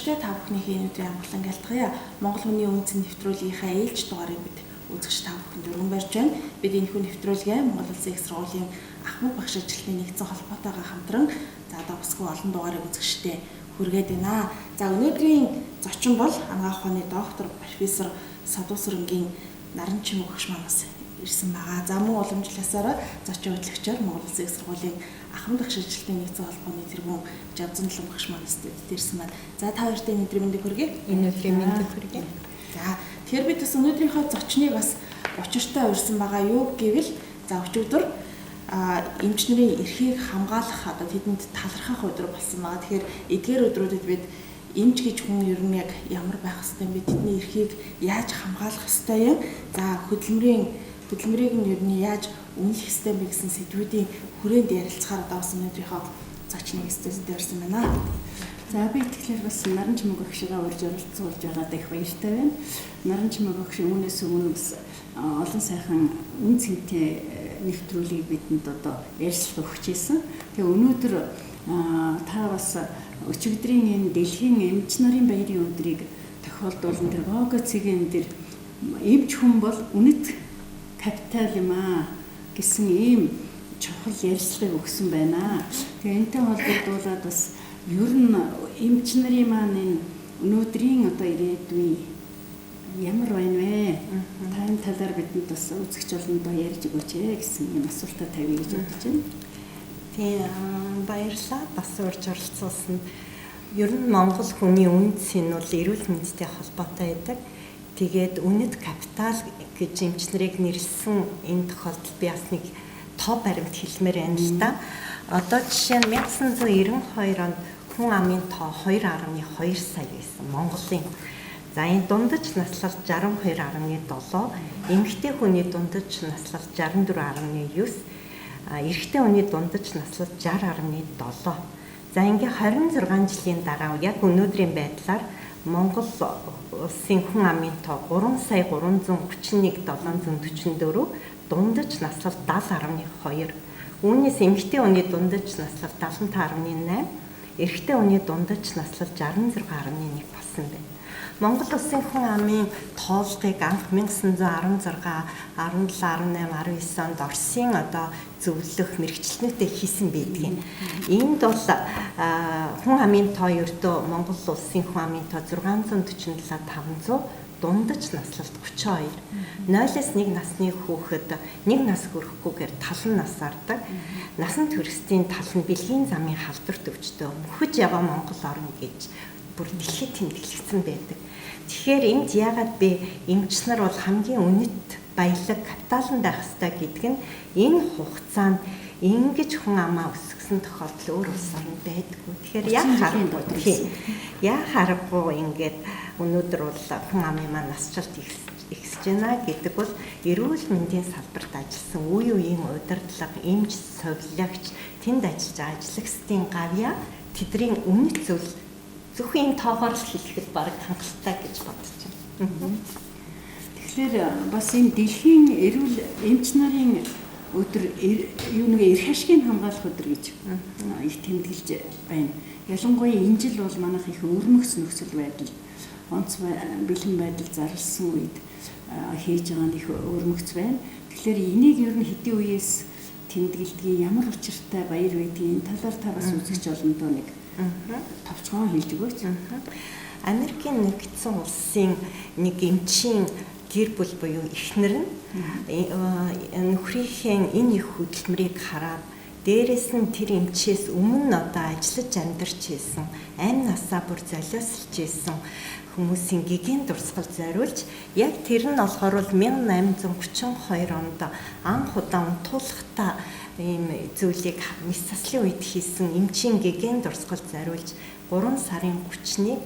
Үзэгчдээ та бүхнийхээ энэ өдрийн амгалан гэлтгая. Монгол хүний үнцэн нэвтрүүлгийнхаа ээлж дугаарыг бид үзэгч та бүхэнд өргөн барьж байна. Бид энэхүү нэвтрүүлгээ Монгол Улсын Их сургуулийн ахмад багш ажилтны нэгдсэн холбоотойгоо хамтран за одоо бүсгүй олон дугаарыг үзэгчдээ хүргээд байна. За өнөөдрийн зочин бол анагаах ухааны доктор, профессор Садуусрэнгийн Наран Чимэг багш манаас ирсэн байгаа. За мөн уламжлалсаараа зочин хөтлөгчөөр Монгол Улсын Их сургуулийн ахмад багш ажилтны нэгдсэн холбооны тэргүүн Жавзанлан багш манаас ирсэн байна. За та хоёрт энэ өдрийн мэндийг хүргэе. Энэ өдрийн мэндийг хүргэе. За тэгэхээр бид бас өнөөдрийнхөө зочныг бас учиртай урьсан байгаа. Юу гэвэл за өчигдөр эмч нарын эрхийг хамгаалах одоо тэдэнд талархах өдөр болсон байгаа. Тэгэхээр эдгээр өдрүүдэд бид эмч гэж хүн ер нь яг ямар байх хэвтэй юм бэ? Тэдний эрхийг яаж хамгаалах хэвтэй юм? За хөдөлмөрийг нь ер нь яаж үнэлэх хэвтэй юм бэ гэсэн сэдвүүдийн хүрээнд ярилцахаар одоо бас өнөөдрийнхөө зочныг студид ирсэн байна. За би тэгэхээр бас Наран Чимэг багшигаа урьж оролцуулж байгаад их баяртай байна. Наран Чимэг багш үүнээс өмнө бас олон сайхан үн цэнтэй нэвтрүүлгийг бидэнд одоо ярилцлага өгч ирсэн. Тэгээ өнөөдөр та бас өчигдрийн энэ дэлхийн эмч нарын баярын өдрийг тохиолдуулан тэр Гого цэгийн дээр эмч хүн бол үнэт капитал юм аа гэсэн ийм чухал ярилцлагыг өгсөн байна. Тэгээ энэтэй холбогдуулаад бас ер нь эмч нарын маань энэ өнөөдрийн одоо ирээдүйн ямар байна вэ? Та энэ талаар бидэнд бас үзэгч олондоо ярьж өгөөч ээ гэсэн юм асуултаа тавья гэж бодож байна. Тийм, баярлалаа. Бас урьж оролцуулсан. Ер нь Монгол хүний үнэт цэн бол эрүүл мэндтэй холбоотой байдаг. Тэгээд үнэт капитал гэж эмч нарыг нэрлсэн энэ тохиолдолд би бас нэг тоо баримт хэлмээр байна л да. Одоо жишээ нь 1992 онд хүн амын тоо 2.2 сая байсан Монголын. За энэ дундаж наслал 62.7, эмэгтэй хүний дундаж наслал 64.9, эрэгтэй хүний дундаж наслал 60.7. За ингээ 26 жилийн дараа яг өнөөдрийн байдлаар Монгол улсын хүн амын тоо 3 сая 331 744, дундаж наслал 70.2. Үүнээс эмэгтэй хүний дундаж наслал 75.8, эрэгтэй хүний дундаж наслал 66.1 болсон байна. Монгол улсын хүн амын тоолгыг анх 1916, 17, 18, 19 онд Оросын одоо зөвлөх мэргэжилтнүүдтэй хийсэн байдгийн. Энд бол хүн амын тоо ердөө Монгол улсын хүн амын тоо 647 500, дундаж наслалт 32. 0-аас 1 насны хүүхэд 1 нас хүрэхгүйгээр тал нь нас ардаг. Насан туршидын тал нь бэлгийн замын халдварт өвчтөө мөхөж яваа Монгол орн гэж бүр дэлхийд тэмдэглэгдсэн байдаг. Тэгэхээр энд яагаад би эмч нар бол хамгийн үнэт баялаг капиталан байх ёстой гэдэг нь энэ хугацаанд ингэж хүн амаа өсгсөн тохиолдол өөр улс оронд байдаггүй. Тэгэхээр яа харахгүй ингээд өнөөдөр бол хүн амын маань насжилт ихсэж байна гэдэг бол эрүүл мэндийн салбарт ажилласан үе үеийн удирдлага, эмч, совилогч, тэнд ажиллаж байгаа ажиллагчдын гавьяа тэдний үнэт зүйл зөвхөн энэ тоогоор л хэлэхэд бараг хангалттай гэж бодож байна. Тэгэхээр бас энэ дэлхийн эрүүл эмч нарын өдөр юу нэг эрх ашгийг хамгаалах өдөр гэж их тэмдэглэж байна. Ялангуяа энэ жил бол манайх их өвөрмөгц нөхцөл байдал, онц бэлэн байдал зарласан үед хийж байгаа нь их өвөрмөгц байна. Тэгэхээр энийг ер нь хэдийн үеэс тэмдэглэдгийг, ямар учиртай баяр байдгийг энэ талаар та бас үзэгч олондоо нэг товчхон хэлж өгөөч. Америкийн нэгдсэн улсын нэг эмчийн гэр бүл буюу эхнэр нь нөхрийнхээ энэ их хөдөлмөрийг хараад дээрэс нь тэр эмчээс өмнө одоо ажиллаж амьдарч байсан, амь насаа бүр золиослж байсан хүмүүсийн гэгээн дурсгал зориулж яг тэр нь болохоор 1832 онд анх удаа унтуулгатай ийм зүйлийг мэс заслын үед хийсэн эмчийн гэгээн дурсгал зориулж 3 сарын 30-ны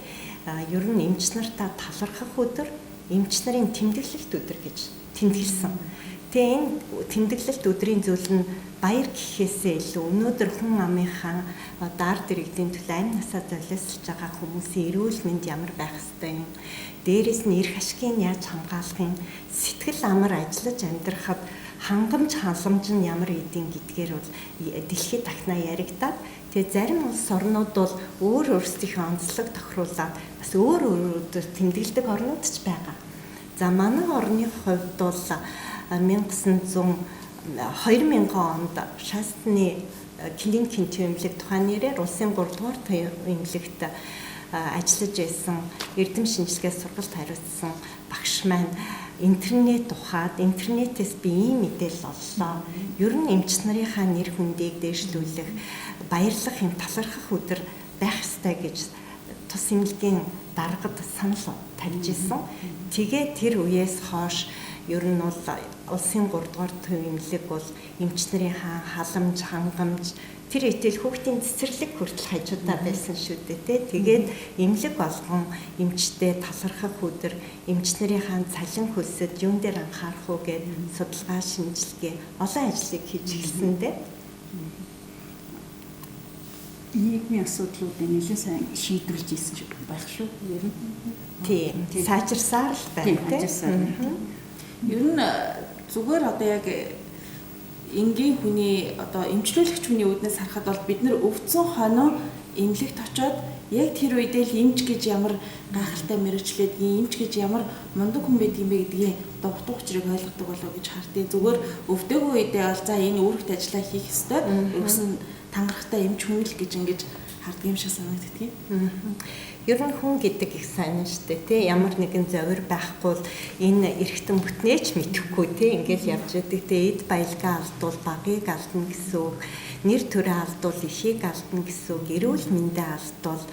ер нь эмч нартаа талархах өдөр, эмч нарын тэмдэглэлт өдөр гэж тэмдэглэсэн. Тэгээ энэ тэмдэглэлт өдрийн зүйл нь баяр гэхээсээ илүү өнөөдөр хүн амынхаа одоо ард иргэдийн төлөө амь насаа золиослж байгаа хүмүүсийн эрүүл мэнд ямар байх ёстой юм. Дээрээс нь эрх ашгийг яаж хамгаалах юм, сэтгэл амар ажиллаж амьдрахад Хангамж халамж нь ямар эдийн гэдгээр бол дэлхийд дахнаа яригдаад, тэгээ зарим улс орнууд бол өөр өөрсдийнхөө онцлог тохируулаад бас өөр өөрөөр тэмдэглэдэг орнууд ч байгаа. За манай орны хувьд бол 1900 2000 онд Шастны клиникийн төв эмнэлэг, тухайн нэрээр улсын 3 дугаар төв эмнэлэгт ажиллаж байсан эрдэм шинжилгээ сургалт хариуцсан багш маань интернет ухаад, интернетээс би ийм мэдээлэл оллоо. Ер нь эмч нарынхаа нэр хүндийг дээшлүүлэх, баярлах юм талархах өдөр байх ёстой гэж тус эмнэлгийн даргад санал тавьж исэн. Тэгээ тэр үеэс хойш ер нь бол улсын 3 дугаар төв эмнэлэг бол эмч нарынхаа халамж, хангамж, тэр итэл хүүхдийн цэцэрлэг хүртэл хажуудаа байсан шүү дээ, тэ. Тэгээд эмнэлэг болгон эмчтэй талархах өдөр, эмч нарынхаа цалин хөлсөд юун дээр анхаарах уу гэд судалгаа шинжилгээ олон ажлыг хийж эхэлсэн дээ. Нийгмийн асуудлуудыг нэлээд сайн шийдвэрлэж ирсэн байх шүү. Ер нь. Тийм. Сайжирсаар л байна, тийм. Ер нь зүгээр одоо яг энгийн хүний, одоо эмчлүүлэгч хүний үүднээс харахад бол бид нар өвдсөн хоноо эмнэлэгт очоод яг тэр үедээ л эмч гэж ямар гайхалтай мэргэжлээд, эмч гэж ямар мундаг хүн байдаг юм бэ гэдгийг одоо утга учирыг ойлгодог болоо гэж хардیں۔ Зүгээр өвдөөгүй үедээ бол за энэ үүрэгт ажиллаа хийх ёстой. Өгсөн тангарахтай эмч хүн л гэж ингэж харддаг юм шиг санагддаг. Ер нь хүн гэдэг их сайн шүү дээ, тий. Ямар нэгэн зовир байхгүй бол энэ эргэтэн бүтнээч мэдэхгүй, тий. Ингээл явж байдаг, тий. Эд баялгаа алдвал багыг алдна гэсэн үг. Нэр төрөө алдвал ихийг алдна гэсэн үг. Эрүүл мэндээ алдвал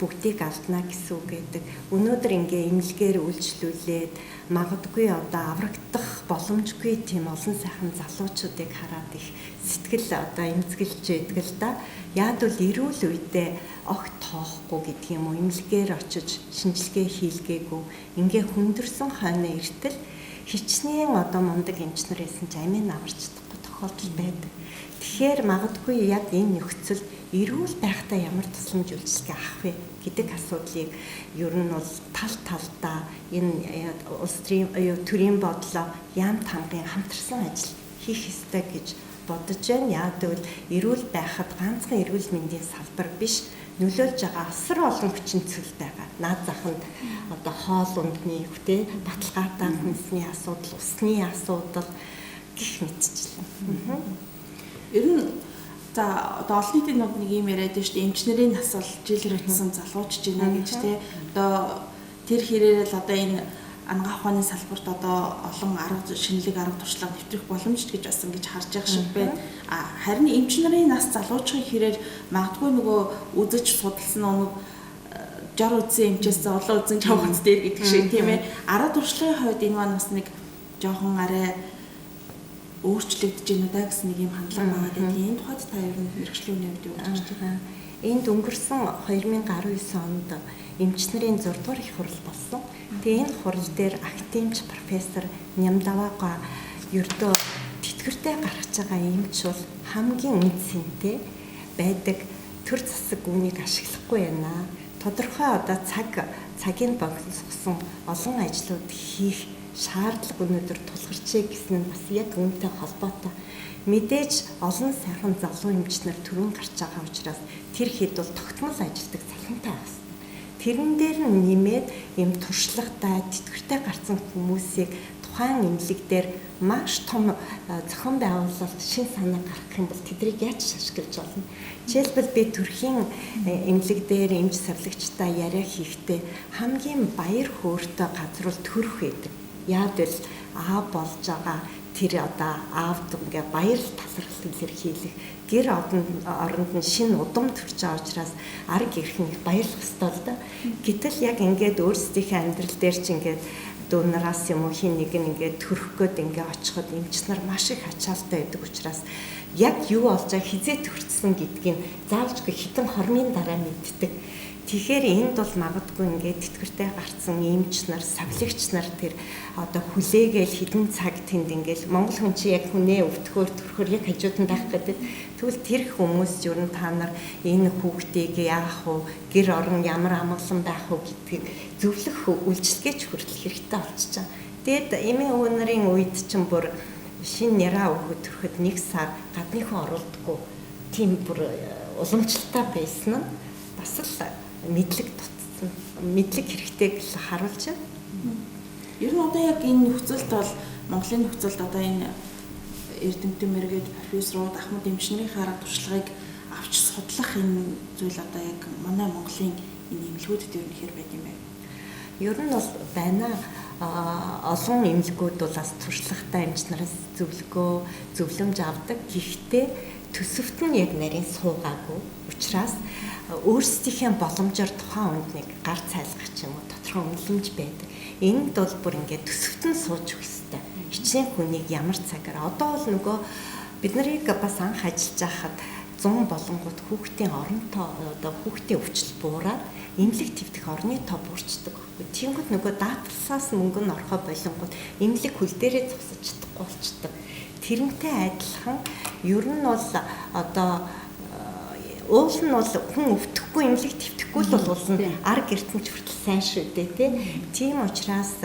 бүгдийг алдна гэсэн үг гэдэг. Өнөөдөр ингээ эмнэлгээр үйлчлүүлээд магадгүй одоо аврагдах боломжгүй тийм олон сайхан залуучуудыг хараад их сэтгэл одоо эмзэгэлж байдаг л да. Яг бол эрүүл үедээ огт тоохгүй гэдэг юм уу, эмнэлгээр очиж шинжилгээ хийлгээгүй ингээ хүндэрсэн хойно эртэл хичнээн одоо мундаг эмч нар байсан ч амийн аварч чадахгүй тохиолдол байдаг. Тэгэхээр магадгүй яг энэ нөхцөл эрүүл байхдаа ямар тусламж үйлчилгээ авах вэ гэдэг асуудлыг ер нь бол тал талдаа энэ улс төрийн бодлоо яам тамгын хамтарсан ажил хийх ёстой гэж бодож байна. Яг гэвэл эрүүл байхад ганцхан эрүүл мэндийн салбар биш, нөлөөлж байгаа асар олон хүчин зүйл байгаа. Наад заханд одоо хоол ундны хүтэй, баталгаатай хүнсний асуудал, усны асуудал гэх мэтчлэн. Ер нь за одоо олон нийтийн дунд нэг юм яриад байна шүү дээ. Эмч нарын нас бол жил хэрэгцсэн залуучж байна гэж, тий. Одоо тэр хэрээр л одоо энэ анагаах ухааны салбарт одоо олон арга шинэлэг, арга туршлага нэвтрэх боломж гэж бас ингэж харж байгаа шиг байна. А харин эмч нарын нас залуучхын хэрээр магадгүй нөгөө үзэж судалсан нэг жор үзсэн эмчээс олон үзэн чавгац дээр гэдэг шиг, тийм ээ. Арга туршлагын хувьд энэ маань бас нэг жоохон арай өөрчлөгдөж байна уу да гэсэн нэг юм хандлага байгаа гэдэг. Энэ тухайд та ер нь мэргэжлийн хувьд юу гэж бодож байна? Энд өнгөрсөн 2019 онд эмч нарын 6 дугаар их хурал болсон. Тэгээ энэ хурал дээр академич профессор Нямдаваага ердөө тэтгэвртэй гаргаж байгаа эмч бол хамгийн үнцэнтэй байдаг, төр засаг үүнийг ашиглахгүй байна. Тодорхой одоо цагийг богиносгосон олон ажлууд хийх шаардлага өнөөдөр тулгарчээ гэсэн нь бас яг үүнтэй холбоотой. Мэдээж олон сайхан залуу эмч нар түрүүн гарч байгаа учраас тэр хэд бол тогтмол ажилладаг цалинтай байх хэрэгтэй. Тэрэн дээр нь нэмээд ийм туршлагатай, тэтгэвртэй гарсан хүмүүсийг тухайн эмнэлэг дээр маш том зохион байгуулалт, шин санаа гаргах юм бол тэднийг яаж ашиглаж болно? Жишээлбэл би төрхийн эмнэлэг дээр эмч савлагчтай яриа хийхдээ хамгийн баяр хөөртэй газар бол төрөх байдаг. Яг л аав болж байгаа тэр одоо аавд ингээ баяр талархал илэрхийлэх, гэр оронд нь шинэ удам төрж байгаа учраас арга ирэх нь баярлах ёстой л да. Гэтэл яг ингээд өөрсдийнхээ амьдрал дээр ч ингээд дүүнараас юм уу хин нэг нь ингээд төрөх гээд ингээ очиход эмч нар маш их ачаалтай байдаг учраас яг юу болж байгаа, хизээ төрчихсөн гэдгийг заавалжгүй хитэн хормын дараа мэддэг. Тэгэхээр энд бол магадгүй ингээд тэтгэвртэй гарцсан эмч нар, савлагч нар тэр одоо хүлээгээл хідэн цаг тэнд ингээд монгол хүн чи яг хүнээ өвдөхөөр төрөхөөр яг хажууд нь байх гэдэг. Тэгвэл тэр хүмүүс ер нь та нар энэ хүүхдийг яах вэ, гэр орон ямар амгалан байх вэ гэдгийг зөвлөх үйлчилгээч хүртэл хэрэгтэй болчихж байгаа. Тэгэд эмийн өвөө нарын үед чинь бүр Шинэ нэраа өгөхөд төрөхөд 1 сар гадныхан оруулдаггүй тийм бүр уламжлалтай байсан нь бас л мэдлэг дутсан. Мэдлэг хэрэгтэй гэж харуулж байна. Ер нь одоо яг энэ нөхцөлд бол Монголын нөхцөлд одоо энэ эрдэмтэн мэргэд профессорууд, ахмад эмч нарын арга туршлагыг авч судлах энэ зүйл одоо яг манай Монголын энэ эмнэлгүүдэд ер нь хэр байд юм бэ? Ер нь бол байна. Олон эмнэлгүүд бол бас туршлагатай эмч нараас зөвлөгөө, зөвлөмж авдаг. Гэхдээ төсөвт нь яг нарийн суугаагүй. Учраас өөрсдийнхээ боломжоор тухайн хүнд нэг гар цайлгах ч юм уу тодорхой үнэлэмж байдаг. Энд бол бүр ингээд төсөвт нь сууж өгөх ёстой. Хичнээн хүнийг ямар цагаар одоо бол нөгөө бид нарыг бас анх ажиллаж байхад 100 болонгууд хүүхдийн орон тоо одоо хүүхдийн өвчлөл буураад эмнэлэг твдэх орны тоо буурчдаг байхгүй. Тэнгүүд нөгөө даатгалсаас мөнгө нь орохоо болонгууд эмнэлэг хөл дээрээ зогсож чадахгүй болчдөг. Тэрнтэй адилхан ер нь бол одоо уул нь бол хүн өвдөхгүй эмнэлэг твдэхгүй л бол уул нь ар гэртэн ч хүртэл сайн шүү дээ тий. Тийм учраас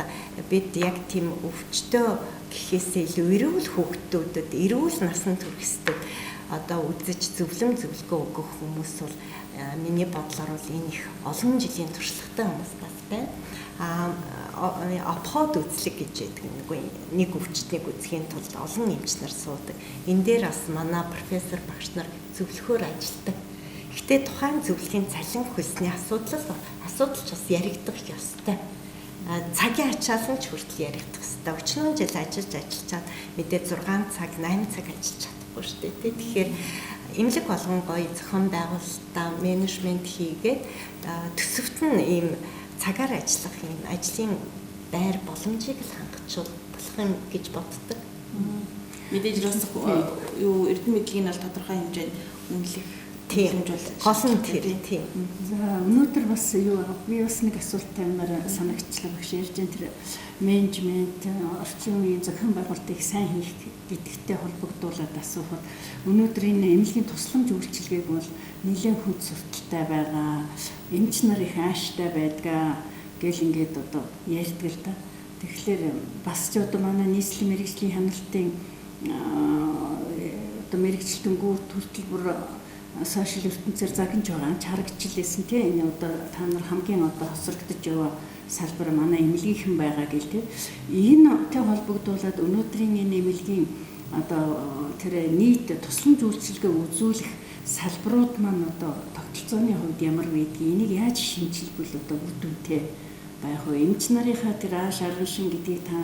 бид яг тийм өвчтөө гэхээсээ илүү эрүүл хүүхдүүдэд, эрүүл насанд хүрэхсдэд одоо үзэж зөвлөм зөвлөгөө өгөх хүмүүс бол миний бодлоор бол энэ их олон жилийн туршлагатай хүмүүс бас байна. Обход үзлэг гэж байдаг. Нэг өвчтнийг үзэхийн тулд олон эмч нар суудаг. Энэ дээр бас манай профессор багш нар зөвлөхөөр ажилладаг. Гэхдээ тухайн зөвлөхийн цалин хөлсний асуудал ч бас яригдах ёстой. Цагийн ачаал нь ч хүртэл яригдах ёстой. Өчнөө жил ажиллаж ажиллачаад мэдээ 6 цаг, 8 цаг ажиллаж чадахгүй шүү дээ. Тэгэхээр эмнэлэг болгон гоё зохион байгуулалтаа менежмент хийгээд төсөвт нь ийм цагаар ажиллах юм ажлын байр боломжийг л хангачвал болох юм гэж боддог. Мэдээж бас юу эрдэм мэдлэгийг нь бол тодорхой хэмжээнд үнэлэх боломж бол гол нь тэр тийм. За өнөөдөр бас юу би бас нэг асуулт тавимаар санагчлаа багш ярьж энэ тэр менежмент орчин үеийн зохион байгуулалтыг сайн хийх гэдэгтэй холбогдуулаад асуухад өнөөдөр энэ эмнэлгийн тусламж үйлчилгээг бол нэлээд хүнд сурталтай байгаа. Эмч нар их ааштай байдгаа гэл ингээд одоо ярьдаг л да. Тэгэхээр бас ч одоо манай нийслэлийн мэргэжлийн хяналтын одоо мэргэжилтэнгүүд хүртэл бүр сошиал ертөнцөөр загнаж байгаа анч харагдчихлээсэн тий. Энэ одоо та нар хамгийн одоо хосрогдож яваа салбар манай эмнэлгийнхэн байгаа гэл тий. Энэ тэ холбогдуулаад өнөөдрийн энэ эмнэлгийн одоо тэр нийт тусламж үйлчилгээ үзүүлэх салбарууд маань одоо тогтолцооны хувьд ямар байдгийг энийг яаж шинжилбэл одоо үр дүнтэй байх вэ? Эмч нарынхаа тэр ааш арган шин гэдгийг та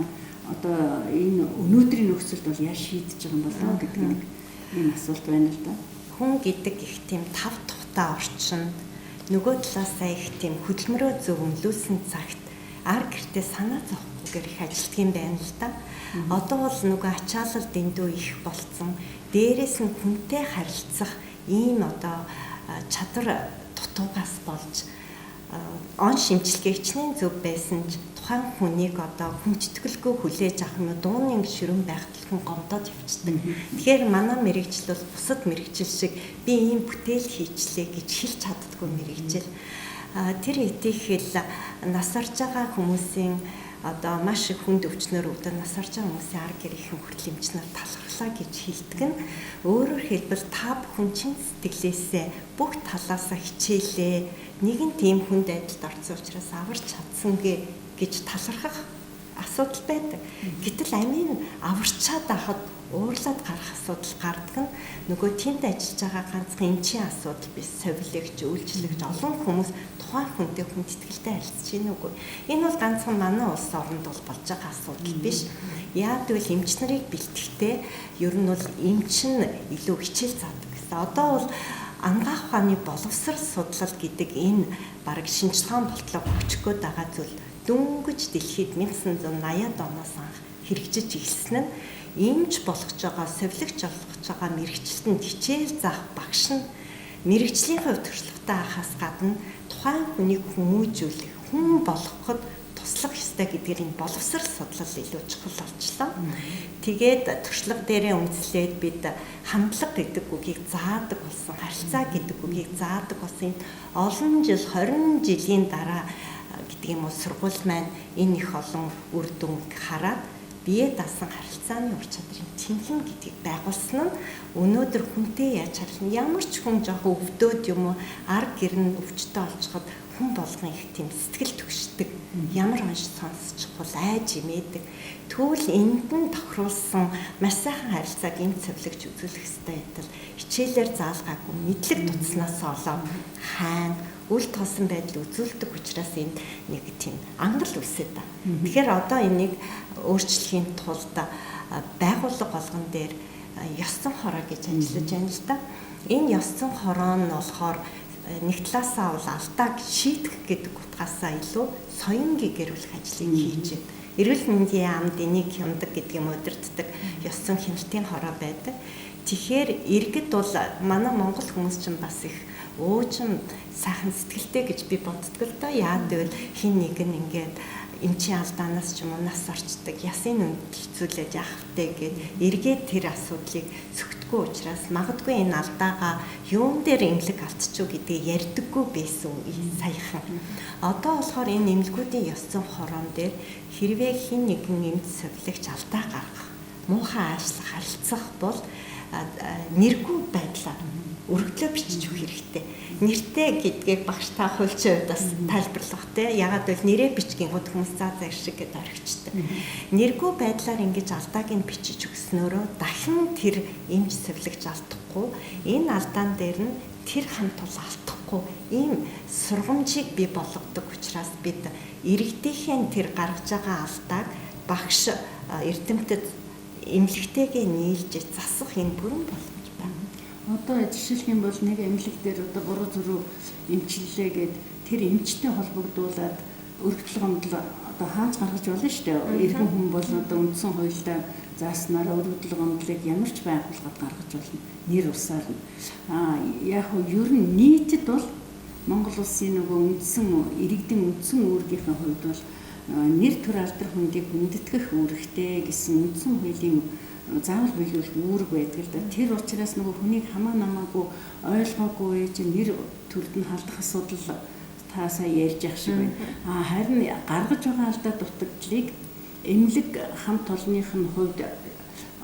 одоо энэ өнөөдрийн нөхцөлд бол яаж шийдэж байгаа юм болоо гэдэг нэг ийм асуулт байна л да. Хүн гэдэг их тийм тав тухтай орчин нөгөө талаасаа их тийм хөдөлмөрөө зөв үнэлүүлсэн цагт ар гэртээ санаа зовхгүйгээр их ажилтг юм байна л да. Одоо бол нөгөө ачаалал дэндүү их болцсон. Дээрээс нь хүнтэй харилцах ийм одоо чадвар дутуугаас болж он шимтгэлгээ хичнээн зөв байсан ч тухайн хүнийг одоо хүндэтгэлгүй хүлээж авах юм дууны ширүүн байхад хүн гомдоод явчихдаг. Тэгэхээр манай мэрэгжил бол бусад мэрэгжил шиг би ийм бүтээл хийчлээ гэж хэлж чаддаггүй мэрэгжил. Тэр итгэхэл нас орж байгаа хүмүүсийн одоо маш их хүнд өвчнөр өвдөн нас орж байгаа хүмүүсийн ар гэр ихэн хүртэл эмч нар талархлаа гэж хэлдэг нь өөрөөр хэлбэл та бүхэн чин сэтгэлээсээ бүх талаасаа хичээлээ нэгэн тийм хүнд байдалд орсон учраас аварч чадсангээ гэж талархах асуудал байдаг. Гэтэл амийн аварчаад байхад уурлаад гарах асуудал гардаг нь нөгөө тэнд ажиллаж байгаа ганцхан эмчийн асуудал биш, совилогч, үйлчлэгч олон хүмүүс тухайн хүнтэй хүнд итгэлтэй харилцаж байна үгүй. Энэ бол ганцхан манай улс оронд бол болж байгаа асуудал биш. Яад гэвэл эмч нарыг бэлтгэхдээ ер нь бол эмч нь илүү хичээл заадаг гэсэн. Одоо бол ангаах ухааны боловсрал судлал гэдэг энэ бараг шинжилгээ болтлоо хөгжих гээд байгаа зүйл дөнгөж дэлхийд 1980-ад оноос анх хэрэгжиж эхэлсэн нь эмч болгож байгаа, совилогч болгож байгаа мэрэгчлэлтэнд хичээл заах багш нь мэрэгжлийн хувь туршлагатай ахаас гадна тухайн хүнийг хүмүүжүүлэх, хүн болгоход туслах ёстой гэдгээр энэ боловсрал судлал илүү чухал болчлоо. Тэгээд туршлага дээрээ үндэслээд бид хандлага гэдэг үгийг заадаг болсон, харилцаа гэдэг үгийг заадаг болсон. Олон жил 20 жилийн дараа гэдэг юм уу сургууль маань энэ их олон үр дүнг хараад Бие даасан харилцааны ур чадрын тэнхим гэдгийг байгуулсан нь өнөөдөр хүнтэй яаж харилцана, ямар ч хүн жоохон өвдөөд юм уу ар гэр нь өвчтөй олцоход хүн болгон их тийм сэтгэл түгшдэг. Ямар онш сонсчихвол айж имээдэг. Тэгвэл энд нь тохируулсан маш сайхан харилцааг эмч сувилагч үзүүлэх ёстой байтал хичээлээр заалгаагүй мэдлэг дутснаас олоод хайн үл тосон байдал үзүүлдэг учраас энд нэг тийм ангал үүсээд байна. Тэгэхээр одоо энийг өөрчлөхийн тулд байгууллага болгон дээр ёс зүйн хороо гэж ажиллаж байна л да. Энэ ёс зүйн хороо нь болохоор нэг талаасаа бол алдааг шийдэх гэдэг утгаасаа илүү соён гэрүүлэх ажлыг хийж байна. Эрүүл мэндийн яамд энийг хямдаг гэдэг юм удирддаг ёс зүйн хяналтын хороо байдаг. Тэгэхээр иргэд бол манай монгол хүмүүс чинь бас их уучин сайхан сэтгэлтэй гэж би боддог л доо. Яагаад гэвэл хин нэг нь ингээд эмчийн алдаанаас ч юм уу нас орчдөг, ясын үнэт хэцүүлээд яах вэ гэд эргээд тэр асуудлыг сөхтгөө учраас магадгүй энэ алдаагаа юун дээр эмнэлэг алдчихв гэдгийг ярьдаггүй байсан саяхан. Одоо болохоор энэ эмнэлгүүдийн ёс зүйн хороон дээр хэрвээ хин нэгэн эмч сувилагч алдаа гаргах, муухай аашлах, харилцах бол нэргүй байдлаар өргөдлөө бичиж өгөх хэрэгтэй. Нэртэй гэдгийг багш та хуульчийн хувьд бас тайлбарлах те. Ягаад гэвэл нэрээ бичгийн гот хүмүүс заа заа шиг гэдээ орхичдаг. Нэргүй байдлаар ингэж алдааг нь бичиж өгснөөрөө дахин тэр эмч сувилагч алдахгүй, энэ алдаан дээр нь тэр хамт бол алдахгүй ийм сургамжийг бий болгодог учраас бид иргэдийнхээ тэр гаргаж байгаа алдааг багш эрдэмтэд эмнэлэгтэйгээ нийлж засах энэ бүрэн боломж байна. Одоо жишээлх юм бол нэг эмнэлэг дээр одоо буруу зүрүү эмчиллээ гэд тэр эмчтэй холбогдуулаад өргөдөл гомдол одоо хаач гаргаж болно шүү дээ. Иргэн хүн бол одоо үндсэн хуульдаа зааснараа өргөдөл гомдлыг ямар ч байгууллагад гаргаж болно. Нэр усаар нь. Яг нь ер нь нийтэд бол Монгол улсын нөгөө үндсэн иргэдийн үндсэн үүргийнхээ хувьд бол нэр төр алдар хүндийг хүндэтгэх үүрэгтэй гэсэн үндсэн хуулийн заавал биелүүлэх үүрэг байдаг л да. Тэр учраас нөгөө хүнийг хамаа намаагүй ойлгоогүй ээж нэр төрд нь халдах асуудал та сая ярьж явах шиг байна. Харин гаргаж байгаа алдаа дутагдлыг эмнэлэг хамт олонных нь хувьд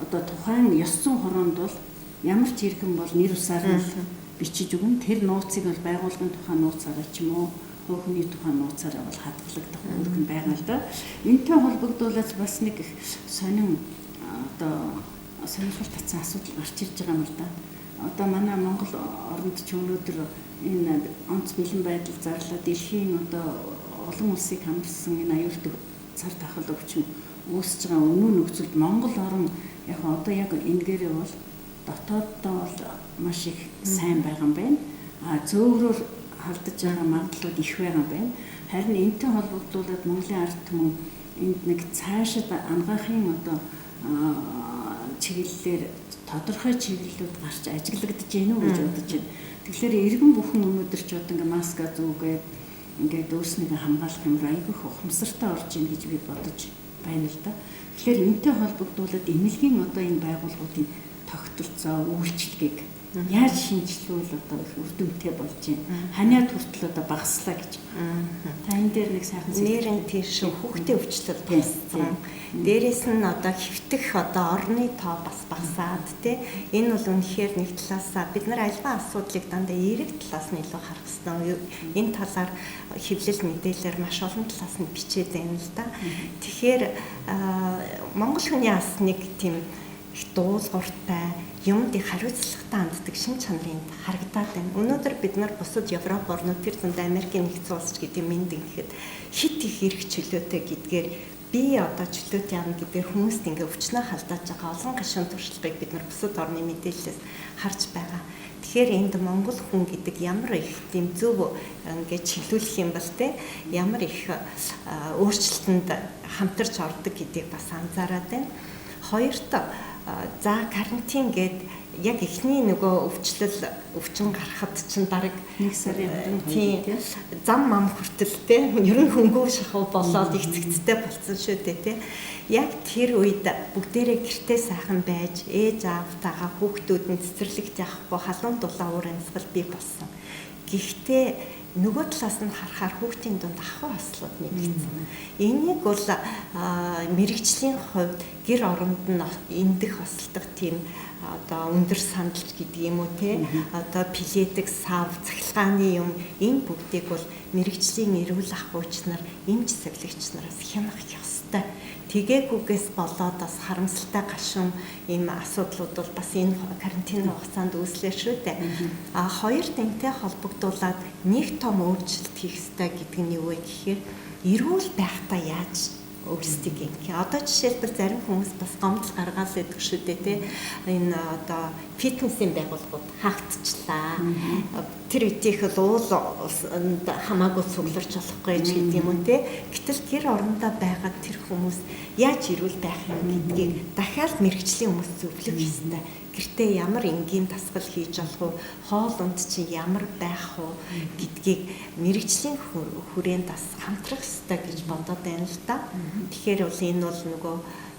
одоо тухайн ёс зүйн хороонд бол ямар ч иргэн бол нэр усаар нь бичиж өгнө. Тэр нууцыг бол байгууллагын тухайн нууцаараа ч юм уу хүний тухайн нууцаараа бол хадгалагдах үүрэг нь байгаа л да. Энтэй холбогдуулаад бас нэг их сонин одоо сонирхол татсан асуудал гарч ирж байгаа юм л да. Одоо манай Монгол оронд ч өнөөдөр энэ онц бэлэн байдал зарлаад дэлхийн одоо олон улсыг хамарсан энэ аюултай цар тахал өвчин үүсэж байгаа өнөө нөхцөлд Монгол орн яг одоо яг энгээрээ бол дотооддоо бол маш их сайн байгаа юм байна. Зөөврөөр халдаж байгаа магадлалууд их байгаа юм байна. Харин энэтэй холбогдуулаад Монголын ард түмэн энд нэг цаашид ангаахын одоо чиглэлээр тодорхой чиглэлүүд гарч ажиглагдаж байна уу гэж бодож байна. Тэгэхээр иргэн бүхэн өнөөдөр ч одоо ингээ маска зүүгээд ингээд өөрснийгөө хамгаалах юм айгүйх ухамсартай орж ийн гэж би бодож байна л да. Тэгэхээр энэтэй холбогдуулаад эмнэлгийн одоо энэ байгууллагуудын тогтолцоо, үйлчлэгийг яаж шинжилвэл одоо их үр дүнтэй болж байна. Ханиад хүртэл одоо багаслаа гэж. Та энэ дээр нэг сайхан нэрэн тэр шүү хүүхдийн өвчлөл багассан. Дээрээс нь одоо хэвтэх одоо орны тоо бас багасаад тий. Энэ бол үнэхээр нэг талаасаа бид нар альва асуудлыг дандаа эерэг талаас нь илүү харах хэрэгтэй. Энэ талаар хэвлэл мэдээлэлээр маш олон талаас нь бичээд байна л да. Тэгэхээр Монгол хүний ас нэг тийм их дуулууртай, юмд их хариуцлагатай ханддаг шин чанарын харагдаад байна. Өнөөдөр бид нар бусад Европ орнууд, тэр зунд Америкийн нэгдсэн улс ч гэдэг мэнд ингэхэд хит их эрх чөлөөтэй гэдгээр би одоо чөлөөт яана гэдгээр хүмүүст ингээ өвчнөө халдааж байгаа олон гашуун туршлагыг бид нар бусад орны мэдээллээс харж байгаа. Тэгэхээр энд монгол хүн гэдэг ямар их тийм зөв ингээ чиглүүлэх юм бол те ямар их өөрчлөлтөнд хамтарч ордог гэдгийг бас анзаараад байна. Хоёрт за карантин гээд яг эхний нөгөө өвчлөл өвчин гарахад чинь бараг 1 сарын 22-нд зам мам хүртэл те ер нь хөнгөө шахав болоод их цэгцтэй болцсон шүү дээ те. Яг тэр үед бүгдээрээ гэртээ сайхан байж ээж аавтайгаа хүүхдүүд нь цэцэрлэгт явахгүй халуун дулаан уур амьсгал бий болсон. Гэхдээ Нөгөө талаас нь харахаар хүүхдийн дунд ахуй ослууд нэгдсэн. Энийг бол мэрэгжлийн хувьд гэр оронд нь эндэх осолдох тийм одоо өндөр сандалж гэдэг юм уу те, одоо пиледэг сав, цахилгааны юм, энэ бүгдийг бол мэрэгжлийн эрүүл ахуйч нар, эмч сахилагч нараас хянах ёстой. Тэгээгүйгээс болоод бас харамсалтай гашуун ийм асуудлууд бол бас энэ карантин хугацаанд үүслээ шүү дээ. А хоёр тэнтэй холбогдуулаад нэг том өөрчлөлт хийх ёстой гэдэг нь юу вэ гэхээр эрүүл байхдаа яаж өөрсдийг ингэ. Одоо жишээлбэл зарим хүмүүс бас гомдол гаргаал байдаг шүү дээ тий. Энэ одоо фитнесийн байгууллагууд хаагдчихлаа. Тэр үеийнх л уул хамаагүй цугларч болохгүй ч гэдэг юм уу тий. Гэтэл гэр орондоо байгаа тэр хүмүүс яаж эрүүл байх юм гэдгийг дахиад мэрэгжлийн хүмүүс зөвлөх ёстой. Гэртээ ямар энгийн дасгал хийж болох уу, хоол унд чинь ямар байх уу гэдгийг мэрэгжлийн хүрээнд бас хамтрах ёстой гэж бодоод байна л да. Тэгэхээр бол энэ бол нөгөө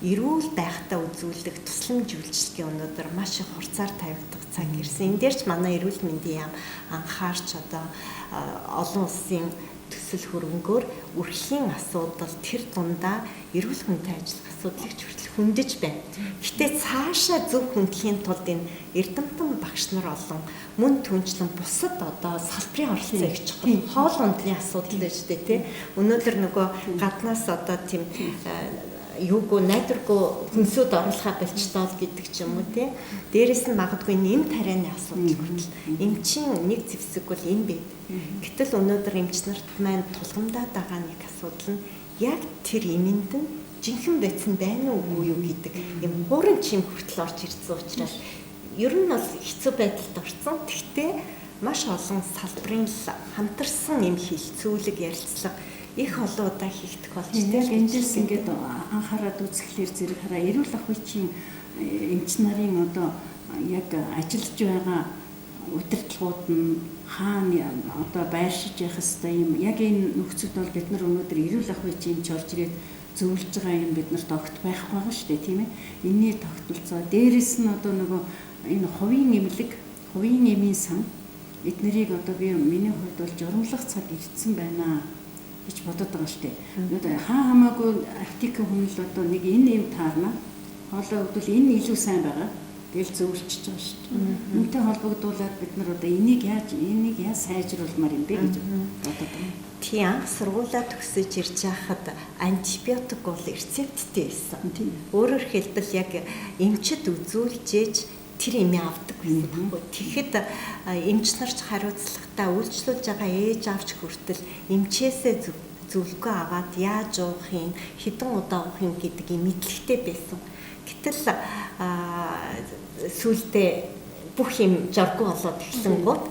эрүүл байхдаа үзүүлэх тусламж үйлчилгээ өнөөдөр маш их хурцаар тавигдах цаг ирсэн. Энэ дээр ч манай эрүүл мэндийн яам анхаарч одоо олон улсын төсөл хөрөнгөөр үрхийн асуудал тэр дундаа эрүүл хүнтэй ажиллах асуудлыг ч хүртэл хөндөж байна. Гэтэ цаашаа зөв хөндлөхийн тулд энэ эрдэмтэн багш нар олон мөн түнчлэн бусад одоо салбарын оролцоо их чухал. Хоол ундны асуудал байж тээ тий. Өнөөдөр нөгөө гаднаас одоо тийм юугүй найдваргүй хүнсүүд оруулахаа болчтоо л гэдэг ч юм уу тий. Дээрэс нь магадгүй нэм тарианы асуудал хүртэл эмчийн нэг зэвсэг бол эм байд. Гэтэл өнөөдөр эмч нарт маань тулгамдаад байгаа нэг асуудал нь яг тэр эмэнд нь жинхэнэ бодис нь байна уугүй юу гэдэг юм хуурын чим хүртэл орж ирсэн учраас ер нь бол хэцүү байдалд орсон. Тэгтээ маш олон салбарын хамтарсан эм хилцүүлэг ярилцлага их олон удаа хийгдэх болж тийм. Эндээс ингээд анхаарал үзэхлээр зэрэг хараа эрүүл ахуйчийн эмч нарын одоо яг ажиллаж байгаа удирдлагууд нь хаана одоо байршиж явах хэвээр юм. Яг энэ нөхцөлд бол бид нар өнөөдөр эрүүл ахуйчийн эмч орж ирээд зөвлөж байгаа юм бид нарт огт байхгүй байгаа шүү дээ, тийм ээ. Энийний тогтолцоо дээрэс нь одоо нөгөө энэ хувийн эмнэлэг, хувийн эмийн сан эднэрийг одоо би миний хувьд бол журамлах цаг ирсэн байна гэж бодод байгаа шүү дээ. Өнөөдөр хаа хамаагүй аптекийн хүн л одоо нэг энэ юм таарна. Хоолой өгдөл энэ илүү сайн байгаа. Тэгэл зөвлөчж байгаа шүү дээ. Үүнтэй холбогдуулаад бид нар одоо энийг яаж сайжруулмаар юм бэ гэж бодод байгаа. Тийм, анх сургуулаа төгсөж ирж байхад антибиотик бол рецепттэй байсан. Өөрөөр хэлбэл яг эмчид үзүүлж ээж тэр эмээ авдаг байсан байхгүй. Тэгэхэд эмч нар ч хариуцлагатай үйлчлүүлж байгаа ээж аавч хүртэл эмчээсээ зөвлөгөө аваад яаж уух юм, хэдэн удаа уух юм гэдэг юм мэдлэгтэй байсан. Гэтэл сүүлдээ бүх юм жоргүй болоод эхлэнгүүт